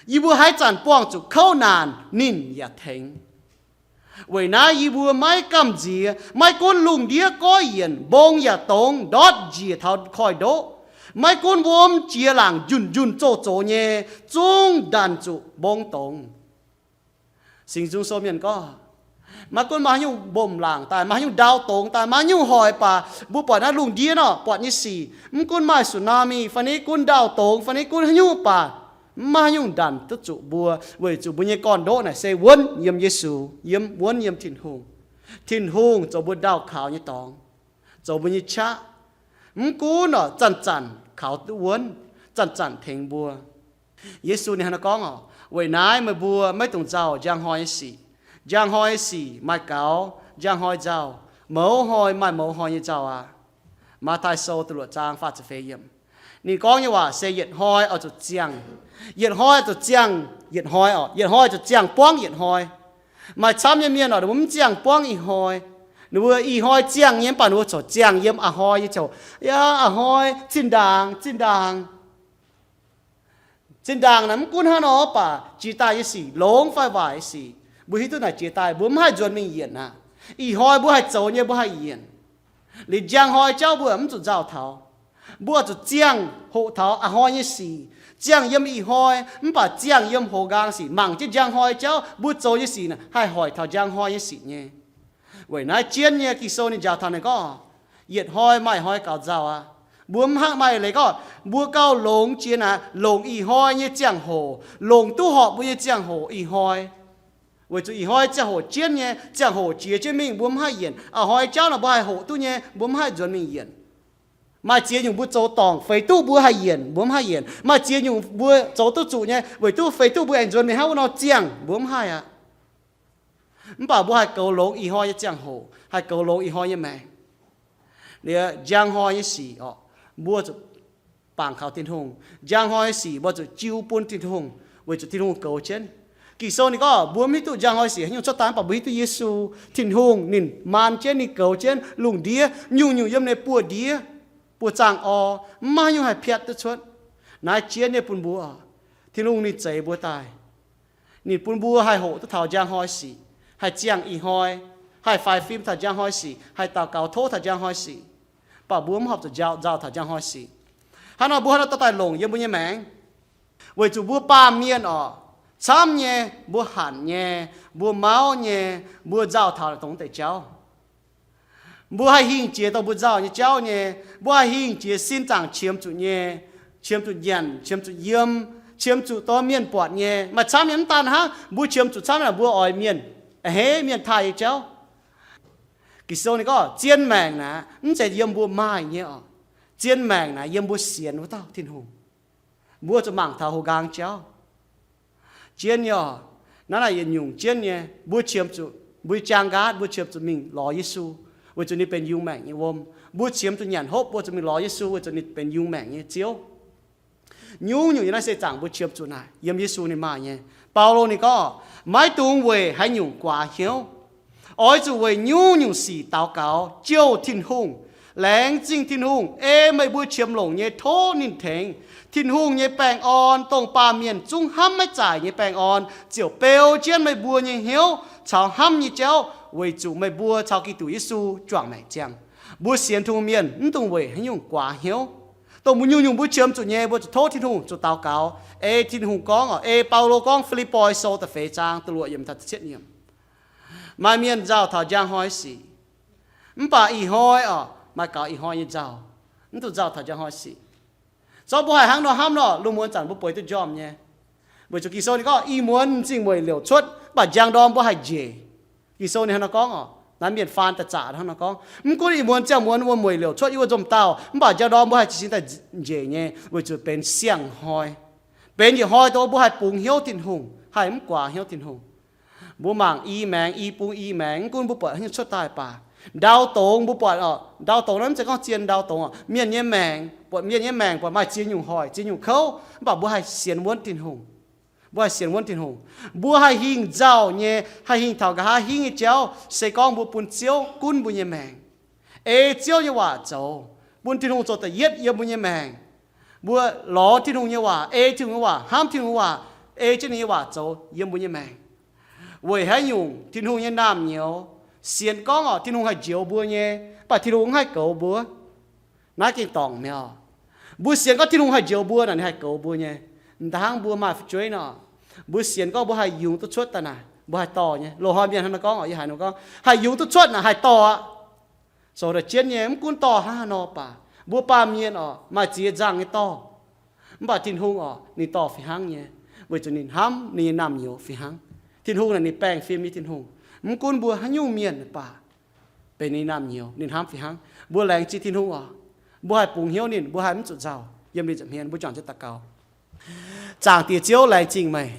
Yie mbuo haaix zanc buangh zuqc kouv naanc, ninh yaac tengx. Weic naaiv yie mbuo maiv gamh nziex, maiv gunv lungh ndiev goiv yienc, mbong yaac dongz, ndortv njiec taux koiv-ndoqv, maiv gunv wuom jiex laangc njunh njunh zoh zox nyei, zungv ndanc zuqc mbong dongz. Singx Nzung Sou mienh gorngv, maiv gunv maaih haaix nyungc mbomc laangc daaih, maaih haaix nyungc ndau dongz daaih, maaih haaix nyungc hoic baac, mbuo buatc naaiv lungh ndiev nor buatc nyei sic, mv gunv maaih tsunami fai niv gunv ndau dongz fai niv gunv haaix nyungc baac, mv maaih haaix nyungc ndanc duqv zuqc mbuo, weic zuqc mbuo nyei gorn-ndoqv naaic se wuonv yiem Yesu, yiem, wuonv yiem Tin-Hungh. Tin-Hungh zoux mbuo ndaauh kaux nyei dorngx, zoux mbuo nyei qaqv. Mv gunv oc, zanc-zanc kaux duqv wuonv, zanc-zanc tengx mbuo. Yesu ninh hnangv naaiv gorngv oc, weic naaiv meih mbuo maiv dungx nzauh njang hnoi nyei sic. Njang hnoi nyei sic maaih gaux njang hnoi nzauh, mouz hnoi maaih mouz hnoi nyei nzauh aqv. Matv^taai Sou da'luoqc zaang faah ziepc feix yiemc. Ninh gorngv nyei waac se yietc hnoi oix zuqc ziangh, yietc hnoi oix zuqc ziangh yietc hnoi oc, yietc hnoi oix zuqc ziangh buangv yietc hnoi. Maaih camv nyei mienh oc, ninh mbuo mv ziangh buangv ih hnoi. Ninh mbuo ih hnoi ziangh nyei mv baac ninh mbuo corc ziangh yiem a'hnoi nyei ziangh hoc. Yaac a'hnoi zinh ndaangc, zinh ndaangc. Zinh ndaangc naaic mv gunv hnangv nor baac jiex daaih nyei sic, longx fai waaic nyei sic, mbuo hiuv duqv naaic jiex daaih, mbuo mv haih nzuonx mingh yienc aqv. Ih hnoi mbuo haih zoux nyei mbuo haih yienc. Liuz njang hnoi jauv mbuo mv zuqc nzauh taux. Mbuo zuqc ziangh hoqc taux a'hnoi nyei sic, ziangh yiem ih hnoi, mv baac ziangh yiem hoz nqaang sic, mangc jienv njang hnoi jauv mbuo zoux nyei sic haih hoic taux njang hnoi nyei sic nyei. Weic naaiv jienv nyei Ging-Sou ninh njaaux taux naaic gorngv, yietc hnoi maaih hnoi gaux nzauh aqv. Mbuo mv hnangv maaih leiz gorngv mbuo gauh longx jiex naaic, longc ih hnoi nyei ziangh hoc, longc duqv horpc mbuo nyei ziangh hoc ih hnoi. Weic zuqc ih hnoi ziangh hoc jienv nyei, ziangh hoc jiex jienv mingh mbuo mv haih yienc. A'hnoi jauv naaic mbuo haih hoqc duqv nyei, mbuo mv haih nzuonx mingh yienc. Maaih ziex nyungc mbuo zoux dorngc feix duqv mbuo haih yienc, mbuo mv haih yienc. Maaih ziex nyungc mbuo zoux duqv zuqc nyei, weic duqv feix duqv mbuo aengx nzuonx mingh hnangv wuov nor ziangh, mbuo mv haih aqv. Mv baac mbuo haih goux longx ih hnoi nyei ziangh hoc, haih goux longx ih hnoi nyei maengc. Liuz njang hnoi nyei sic oc, mbuo zuqc bangc kaux Tin-Hungh. Njang hnoi nyei sic mbuo zuqc jiu bun Tin-Hungh, weic zuqc Tin-Hungh goux jienv. Ging-Sou ninh gorngv mbuo mv hiuv duqv njang hnoi sic haaix nyungc cuotv daaih, mv baac mbuo hiuv duqv Yesu, Tin-Hungh ninh maan jienv, ninh goux jienv lungh ndiev nyungc-nyungc yiem ninh buoz-ndiev, buoz-zaangv orv, mv maaih haaix nyungc haih piatv duqv cuotv. Naaiv jienv nyei bun mbuo, Tin-Hungh ninh zeix mbuo daaih. Ninh bun mbuo haih hoqc duqv taux njang hnoi sic, haih ziangh ih hnoi, haih faix fim taux njang hnoi sic, haih daux gaux tov taux njang hnoi sic. Mv baac mbuo mv horpc zuqc nzauh, nzauh taux njang hnoi sic. Hnangv nor mbuo hnangv nor dorh daaih longc yiem mbuo nyei maengc. Weic zuqc mbuo baamh mienh oc, camv nyei, mbuo hanc nyei, mbuo mauv nyei, mbuo nzauh taux dongh deix jauv. Mbuo haih hingh jiex dongh mbuo nzauh nyei jauv nyei. Mbuo haih hingh jiex sin zaangc qiemx zuqc nyei, qiemx zuqc nyanc, qiemx zuqc yiem, qiemx zuqc dorh mienh buatc nyei. Maaih camv nyei mv daan hnangv, mbuo qiemx zuqc camv naaic mbuo oix mienh, a'hneiv mienh taaih nyei jauv. Ging-Sou ninh gorngv zien maengc naaic mv zeiz yiem mbuo maaih nyei oc. Zien maengc naaic yiem mbuo sienx wuov dauh Tin-Hungh. Mbuo zuqc mangc taux houx nqaang jauv. Jienv nyei oc, naaiv naaic yietc nyungc jienv nyei, mbuo qiemx zuqc, mbuo jaang nqaatv, mbuo qiemx zuqc mingh lorz Yesu, weic zuqc ninh benx yungz maengc nyei wuom. Mbuo qiemx zuqc nyanc hopv, mbuo zuqc mingh lorz Yesu, weic zuqc ninh benx yungz maengc nyei Ziouv. Nyungc-nyungc yiem naaiv seix zaangc mbuo qiemx zuqc naaic, yiem Yesu ninh maaih nyei. Baulo ninh gorngv, maiv dungx weic haaix nyungc guaax hnyouv. Oix zuqc weic nyungc-nyungc sic daux gaux jouh Tin-Hungh, laengz zingh Tin-Hungh ei meih mbuo qiemx longc nyei tov ninh tengx. Tin-Hungh nyei baengh orn, dongh baamh mienh zungv hnamv maiv zaaic nyei baengh orn, ziouc beu jienv meih mbuo nyei hnyouv caux hnamv nyei jauv, weic zuqc meih mbuo caux Giduc Yesu juangc maengc ziangh. Mbuo sienx Tin-Hungh mienh mv dungx weic haaix nyungc guaax hnyouv. Dongh mbuo nyungc-nyungc mbuo qiemx zuqc nyei, mbuo zuqc tov Tin-Hungh, zuqc daux gaux. Ei Tin-Hungh gorngv oc, ei Baulo gorngv, Fi^lipv^poi Sou da'feix zaang da'luoqc yiemc taux da'cietv yiemc, maaih mienh nzauh taux njang hnoi sic, mv baac ih hnoi oc, maaih gaux ih hnoi nyei nzauh. Mv dungx nzauh taux njang hnoi sic. Zorqv mbuo haih hnangv nor hnamv nor, lungh muonz zanc mbuo bueix duqv njormh nyei. Weic zuqc Ging-Sou ninh gorngv, ih muonz m'zing mueic liouc cuotv, mv baac njang ndorm mbuo haih njiec. Ging-Sou ninh hnangv nor gorngv oc, naaiv mienh faan daaih zaqc hnangv nor gorngv, mv gunv ih muonz ziangh muonz wuom-mueic liouc cuotv yiem wuov nzomh dauh, mv baac njang ndorm mbuo haih jiez sin daaih njiec nyei, weic zuqc benx siang-hnoi, benx yietc hnoi dongh mbuo haih bungx hnyouv Tin-Hungh, haih mv guaax hnyouv Tin-Hungh. Mbuo mangc i maengx, i bung i maengx, mv gunv mbuo buatc haaix nyungc cuotv daaih baac, ndau dongz mbuo buatc oc, ndau dongz naaiv mv zeiz gorngv zien ndau dongz oc, mienh nyei maengc, buatc mienh nyei maengc buatc maaih ziex nyungc hoic, ziex nyungc kouv, mv baac mbuo haih sienx wuonv Tin-Hungh. Mbuo haih sienx wuonv Tin-Hungh. Mbuo haih hingh nzauh nyei, haih hingh taux nqa'haav hingv nyei jauv, se gorngv mbuo bun Ziouv gunv mbuo nyei maengc, ei Ziouv nyei waac zoux, bun Tin-Hungh zoux da'yietv yiem mbuo nyei maengc. Mbuo lorz Tin-Hungh nyei waac, ei Tin-Hungh nyei waac, hnamv Tin-Hungh nyei waac, ei jienv ninh nyei waac zoux yiem mbuo nyei maengc. Weic haaix nyungc Tin-Hungh nyei naamh nyouz sienx gorngv orqc, Tin-Hungh haih njoux mbuo nyei, mv baac Tin-Hungh mv haih goux mbuo? Naaiv gengh dorngc mi'aqv. Mbuo sienx gorngv Tin-Hungh haih njoux mbuo naaic, ninh haih goux mbuo nyei. M'daaih hnangv mbuo maaih fu'jueiv nor, mbuo sienx gorngv mbuo haih yungz duqv cuotv daaih naaic, mbuo haih dorh nyei. Loz-hnoi mienh hnangv nor gorngv orqc, yie haiz ninh gorngv haih yungz duqv cuotv naaic haih dorh aqv. Zoux daaih jienv nyei, mv gunv dorh hnangv haaix nor baac, mbuo baamh mienh orqc, maaih ziex nzangh nyei dorh. Mv baac Tin-Hungh orqc, ninh dorh fih hnangv nyei, weic zuqc ninh hnamv ninh nyei naamh nyouz fih hnangv. Tin-Hungh naaic ninh baengh fim nyei Tin-Hungh. Mv gunv mbuo haaix nyungc mienh baac, benx ninh naamh nyouz, ninh hnamv fih hnangv. Mbuo laengz zingh Tin-Hungh orqc, mbuo haih bungx hnyouv ninh, mbuo haih mv zuqc nzauh. Yiem ninh nza'hmien mbuo juangc jienv daux gaux. Zaangc Diex Ziouv, laengz zingh meih.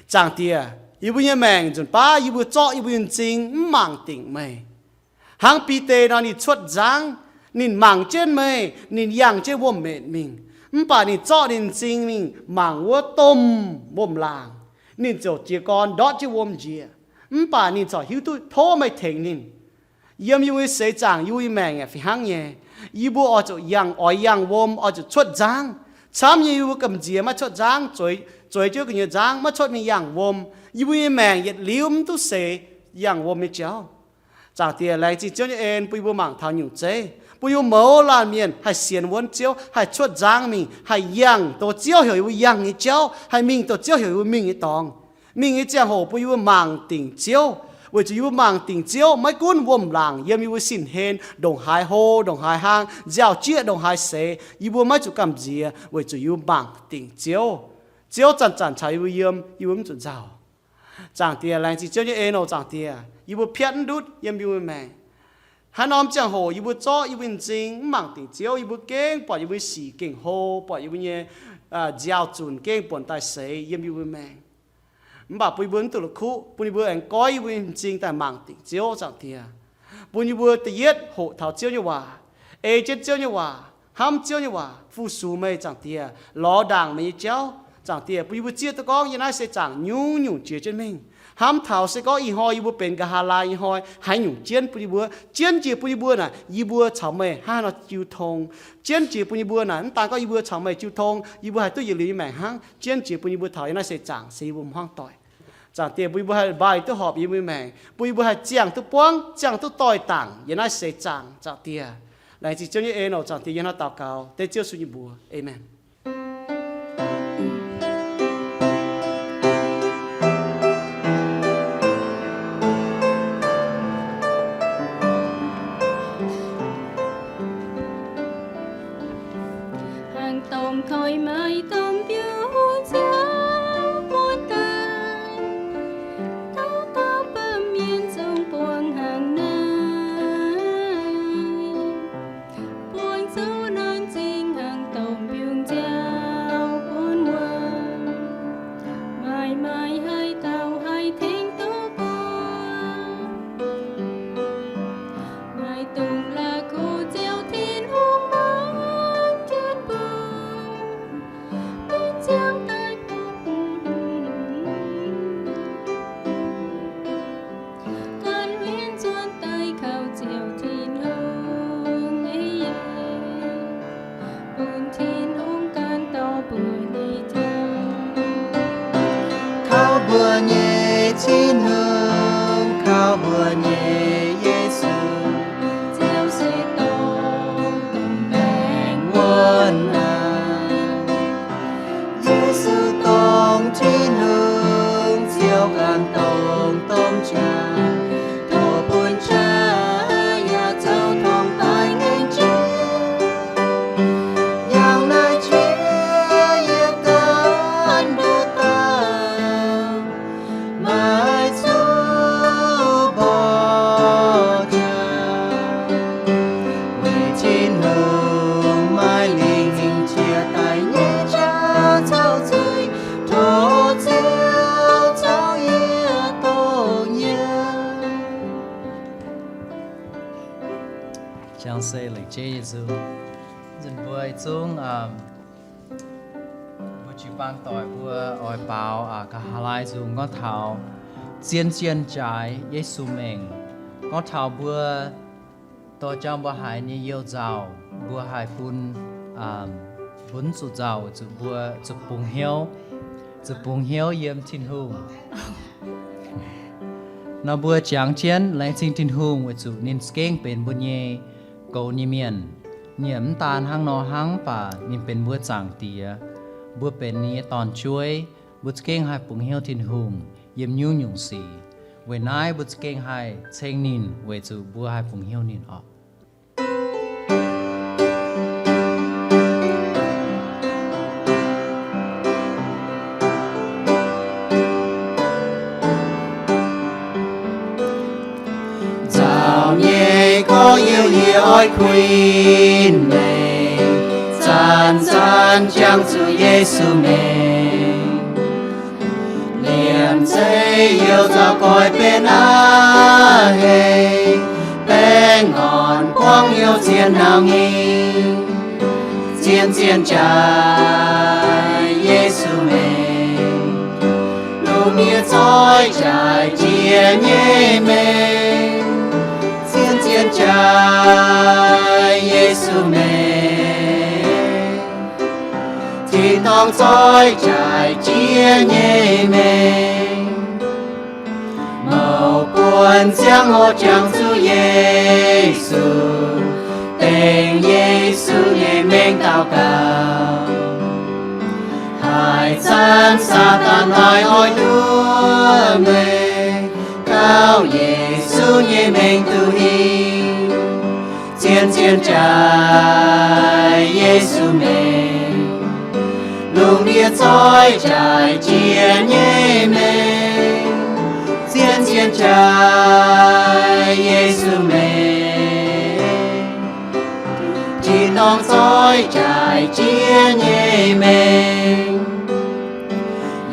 Zaangc Diex, yie mbuo nyei maengc nzunc baav yie mbuo zorqv yie mbuo nyei m'zing mv mangc dingc meih. Hnangv Bide nor, ninh cuotv nzangv, ninh mangc jienv meih, ninh yangh jienv wuom-mbenc mingh. Mv baac ninh zorqv ninh m'zing mingh mangc wuov domh wuom-laangc. Ninh ziouc jiez gorn ndortv jienv wuom njiec. Mv baac ninh corc hiuv duqv tov meih tengx ninh. Yiem yie mbuo nyei seix zaangc, yie mbuo nyei maengc yaac fih hnangv nyei. Yie mbuo oix zuqc yangh, oix yangh wuom, oix zuqc cuotv nzangv. Camv nyei, yie mbuo gamh nziex maiv cuotv nzangv, zueiz, zueiz jienv gu'nyuoz nzangv, maiv cuotv mingh yangh wuom. Yie mbuo nyei maengc yietc liuz mv duqv seix yangh wuom nyei jauv. Zaangc Diex, laengz zingh Ziouv nyei en bun yie mbuo mangc taux nyungc zeiv, bun yie mbuo mouz laanh mienh haih sienx wuonv Ziouv, haih cuotv nzangv mingh, haih yangh dongh Ziouv heuc yie mbuo yangh nyei jauv, haih mingh dongh Ziouv heuc yie mbuo mingh nyei dorngx. Mingh nyei ziangh hoc bun yie mbuo mangc dingc Ziouv, weic zuqc yie mbuo mangc dingc Ziouv, maiv gunv wuom-laangc yiem yie mbuo sin-hlen ndongc haaix hlo, ndongc haaix hlang, nziaaux-jieqv ndongc haaix seix, yie mbuo maiv zuqc gamh nziex, weic zuqc yie mbuo mangc dingc Ziouv. Ziouv zanc-zanc caux yie mbuo yiem, yie mbuo mv zuqc nzauh. Zaangc Diex, laengz zingh Ziouv nyei en oc. Zaangc Diex, yie mbuo piatv mv ndutv yiem yie mbuo maengc. Haaix norm ziangh hoc yie mbuo zorqv yie mbuo m'zing mv mangc dingc Ziouv, yie mbuo gengh buatc yie mbuo sic gengh hlo, buatc yie mbuo nyei nziaaux-zunc gengh buonc daaih seix yiem yie mbuo maengc. Mv baac bun yie mbuo mv duqv la'kuqv, bun yie mbuo aengx goiv yie mbuo m'zing daaih mangc dingc Ziouv, Zaangc Diex. Bun yie mbuo da'yietv hoqc taux Ziouv nyei waac, ei jienv Ziouv nyei waac, hnamv Ziouv nyei waac, fu-sux meih, Zaangc Diex, lorz ndaangc meih nyei jauv, Zaangc Diex. Bun yie mbuo zieqv duqv gorngv yiem naaiv seix zaangc nyungc-nyungc jiex jienv mingh. Hnamv taux se gorngv ih hnoi yie mbuo benx nqa'haav laai nyei hnoi haaix nyungc jienv bun yie mbuo, jienv jiex bun yie mbuo naaic, yie mbuo caux meih hnangv haaix nor jiu tong. Jienv jiex bun yie mbuo naaic, mv daan gorngv yie mbuo caux meih jiu tong, yie mbuo haih duqv yietc liuz nyei maengc hnangv. Jienv jiex bun yie mbuo taux yiem naaiv seix zaangc se yie mbuo hmuangv doic. Zaangc Diex, bun yie mbuo haih mbaih duqv horpc yie mbuo nyei maengc, bun yie mbuo haih ziangh duqv buangv, ziangh duqv doix-dangc yiem naaiv seix zaangc, Zaangc Diex. Laengz zingh Ziouv nyei en oc. Zaangc Diex, yie hnangv naaiv daux gaux dengv Ziouv Yesu nyei mbuox. Aamen. Hnangv domh koiv-maaiz domh mbiungc nziaaux buonv daaih, dauh dauh baamh mienh zungv buangh hnangv naaiv. Buangh zuqc nanv zingh hnangv domh mbiungc nziaaux buonv wuom. Maaih, maaih haaix dauh haih tengx duqv buangh? Maaih dungx la'kuqv Ziouv Tin-Hungh muonz jienv buangh, benx ziangh daaih bun ganh mienv nzuonx daaih kaux Ziouv Tin-Hungh nyei yiem, bun Tin-Hungh ganh dorh mbuo nyei jauv. Kaux mbuo nyei Tin-Hungh, kaux mbuo nyei Yesu, Ziouv se dongh domh baengc wuonh naaic. Yesu dongh Tin-Hungh, Ziouv ganh dongh domh qaqv, tov bun qaqv yaac zoux tong daaih ngaengc jiex. Yangh naaiv jiex yietc ganh nduqc dauh, maiv zuqc mborqv jaax. Weic Tin-Hungh maaih lingc zingh jiex daaih nyei jauv caux zuiz, tov Ziouv caux yie doqc nyei. Jangx se lengc jeiv Yesu. Nzunc mbuo zungv, mbuo Jiu-baang doic mbuo oix baaux aa, ga'haav laai nzung gorngv taux zien-zien jaaix Yesu mengh. Gorngv taux mbuo dorh jangx mbuo haiz nyei you nzauh, mbuo haih bun, aa, bun zuqc nzauh, zuqc mbuo zuqc bungx hnyouv, zuqc bungx hnyouv yiem Tin-Hungh. Nor mbuo jangx jienv laengz zingh Tin-Hungh weic zuqc ninh za'gengh benx mbuo nyei goux nyei mienh. Ninh yaac mv daan hnangv nor hnangv, mv baac ninh benx mbuo Zaangc Diex. Mbuo benx ninh nyei dorn-jueiv, mbuo za'gengh haih bungx hnyouv Tin-Hungh yiem nyungc-nyungc sic. Weic naaiv mbuo za'gengh haih ceng ninh weic zuqc mbuo haih bungx hnyouv ninh oc. Nzauh nyei gorx-youz yie oix kuinx meih, zanc-zanc jangx zuqc Yesu mengh. Liemh zeih you nzauh goix benx aqv hei, baengh orn buangv you zien nauc nyei. Zien-zien jaaix Yesu mengh, lungh ndiev zoih jaaix jiex nyei mengh. Zien-zien jaaix Yesu mengh, tin-dorngh zoih jaaix jiex nyei mengh. Mouc buonc ziangh hoc jangx zuqc Yesu, dengc Yesu nyei mengh daux gaux. Haaix zanc Saadaan laaic oix nduov meih, gauh Yesu nyei mengh duqv hingh. Zien-zien jaaix Yesu mengh, lungh ndiev zoih jaaix jiex nyei mengh. Zien-zien jaaix Yesu mengh, tin-dorngh zoih jaaix jiex nyei mengh.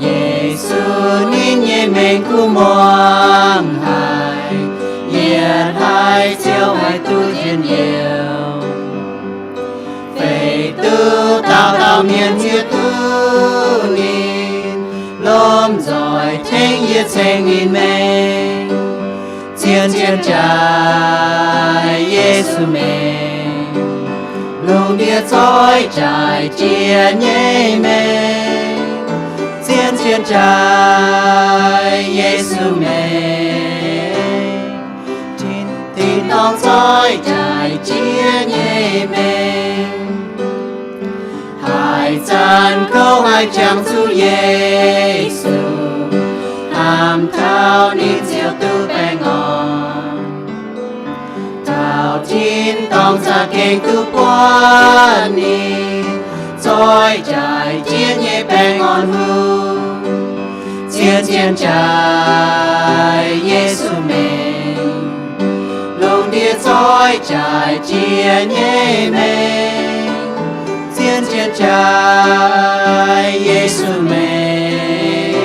Yesu ninh nyei mengh kuv muangx haic, yietc haiz ziouc haih duqv njien-youh. Feix duqv dauh dauh mienh ziex duqv ninh, lomh nzoih tengx yie ceng ninh mengh. Zien-zien jaaix Yesu mengh, lungh ndiev zoih jaaix jiex nyei mengh. Zien-zien jaaix Yesu mengh, tin-dorngh zoih jaaix jiex nyei mengh. Haaix zanc kouv haih jangx zuqc Yesu, hnamv taux ninh ziouc duqv baengh orn. Taux tin-dorngh za'gengh duqv buatc ninh, zoih jaaix jiex nyei baengh orn hungh. Zien-zien jaaix Yesu mengh, lungh ndiev zoih jaaix jiex nyei mengh. Zien-zien jaaix Yesu mengh,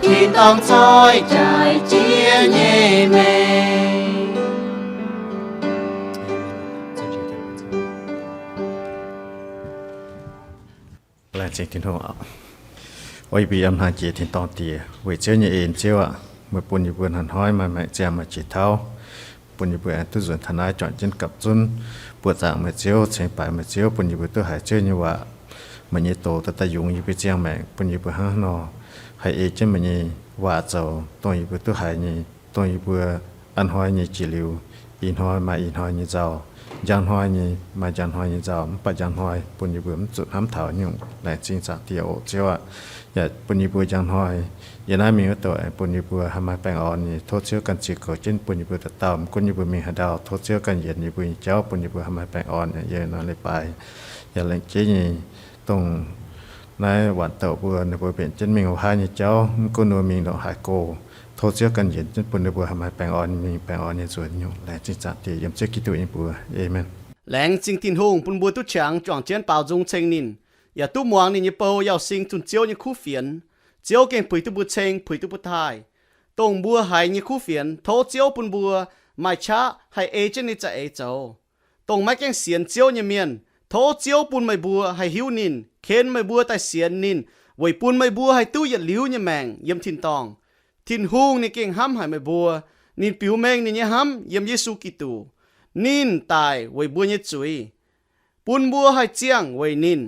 tin-dorngh zoih jaaix jiex nyei mengh. Laengz zingh Tin-Hungh oc. O yie mbuo yiem hlang jiex tin-dorngh Diex, weic Ziouv nyei en, Ziouv aac, meih bun yie mbuo hnoi-hnoi maaih maengc ziangh maaih jiex tauv, bun yie mbuo aengx duqv nzuonx taux naaiv juangc jienv gapv zunv buoqc zaangc meih Ziouv, cengx baaix meih Ziouv, bun yie mbuo duqv haiz Ziouv nyei waac, meih nyei doz daaih daaih yungz yie mbuo ziangh maengc, bun yie mbuo hnangv nor haih ei jienv meih nyei waac zoux, dongh yie mbuo duqv haiz nyei, dongh yie mbuo a'hnoi nyei jiex liuz, ih hnoi maaih ih hnoi nyei nzauh, njang hnoi nyei maaih njang hnoi nyei nzauh, mv baac njang hnoi bun yie mbuo mv zuqc hnamv taux nyungc. Laengz zingh Zaangc Diex oc, Ziouv aac. Yaac bun yie mbuo njang hnoi yiem naaiv mingh wuov douc bun yie mbuo haih maaih baengh orn nyei. Tov Ziouv ganh ziux goux jienv bun yie mbuo dauh dauh, mv gunv yie mbuo mingh haaix ndau, tov Ziouv ganh yienc yie mbuo nyei jauv, bun yie mbuo haih maaih baengh orn nyei. Yiem naaiv leiz-baaix yaac laengz jeiv nyei, dongh naaiv waanc douc mbuo, ninh mbuo mbenc jienv mingh wuov haav nyei jauv, mv gunv ninh mbuo mingh ndongc haaix go, tov Ziouv ganh yienc jienv bun ninh mbuo haih maaih baengh orn nyei mingh, baengh orn nyei nzuonx nyungc. Laengz zingh Zaangc Diex yiem Ziouv Giduc nyei mbuox. Aamen. Laengz zingh Tin-Hungh bun mbuo duqv qangx juangc jienv baaux nzung ceng ninh, yaac duqv muangx ninh nyei bou Yauh Sing zunh Ziouv nyei kuv fienx. Ziouv gengh puix duqv mbuo ceng, puix duqv mbuo taaih. Dongh mbuo haiz nyei kuv fienx, tov Ziouv bun mbuo maaih qaqv haih ei jienv ninh za'eix zoux. Dongh maiv gaengh sienx Ziouv nyei mienh, tov Ziouv bun meih mbuo haih hiuv ninh, tengx meih mbuo daaih sienx ninh, weic bun meih mbuo haih duqv yietc liuz nyei maengc yiem tin-dorngh. Tin-Hungh ninh gengh hnamv haic meih mbuo. Ninh biux mengh ninh nyei hnamv yiem Yesu Giduc. Ninh daic weic mbuo nyei zuiz, bun mbuo haih ziangh weic ninh.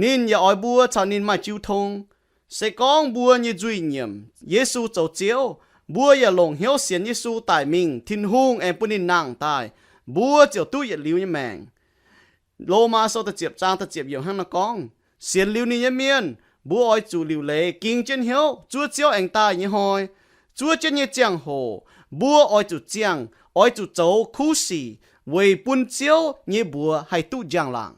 Ninh yaac oix mbuo caux ninh maaih jiu tong. Se gorngv mbuo nyei nzuih nyiemc Yesu zoux Ziouv, mbuo yaac longc hnyouv sienx Yesu daic mingh, Tin-Hungh aengx bun ninh nangh daaih, mbuo ziouc duqv yietc liuz nyei maengc. Lomaa Sou da'ziepc zaang da'ziepc yiemc hnangv naaiv gorngv, sienx liuz ninh nyei mienh, mbuo oix zuqc liuc leiz ging jienv hnyouv zuov Ziouv aengx daaih nyei hnoi. Zuov jienv nyei ziangh hoc mbuo oix zuqc ziangh, oix zuqc zoux kuv sic weic bun Ziouv nyei mbuox haih duqv njang-laangc.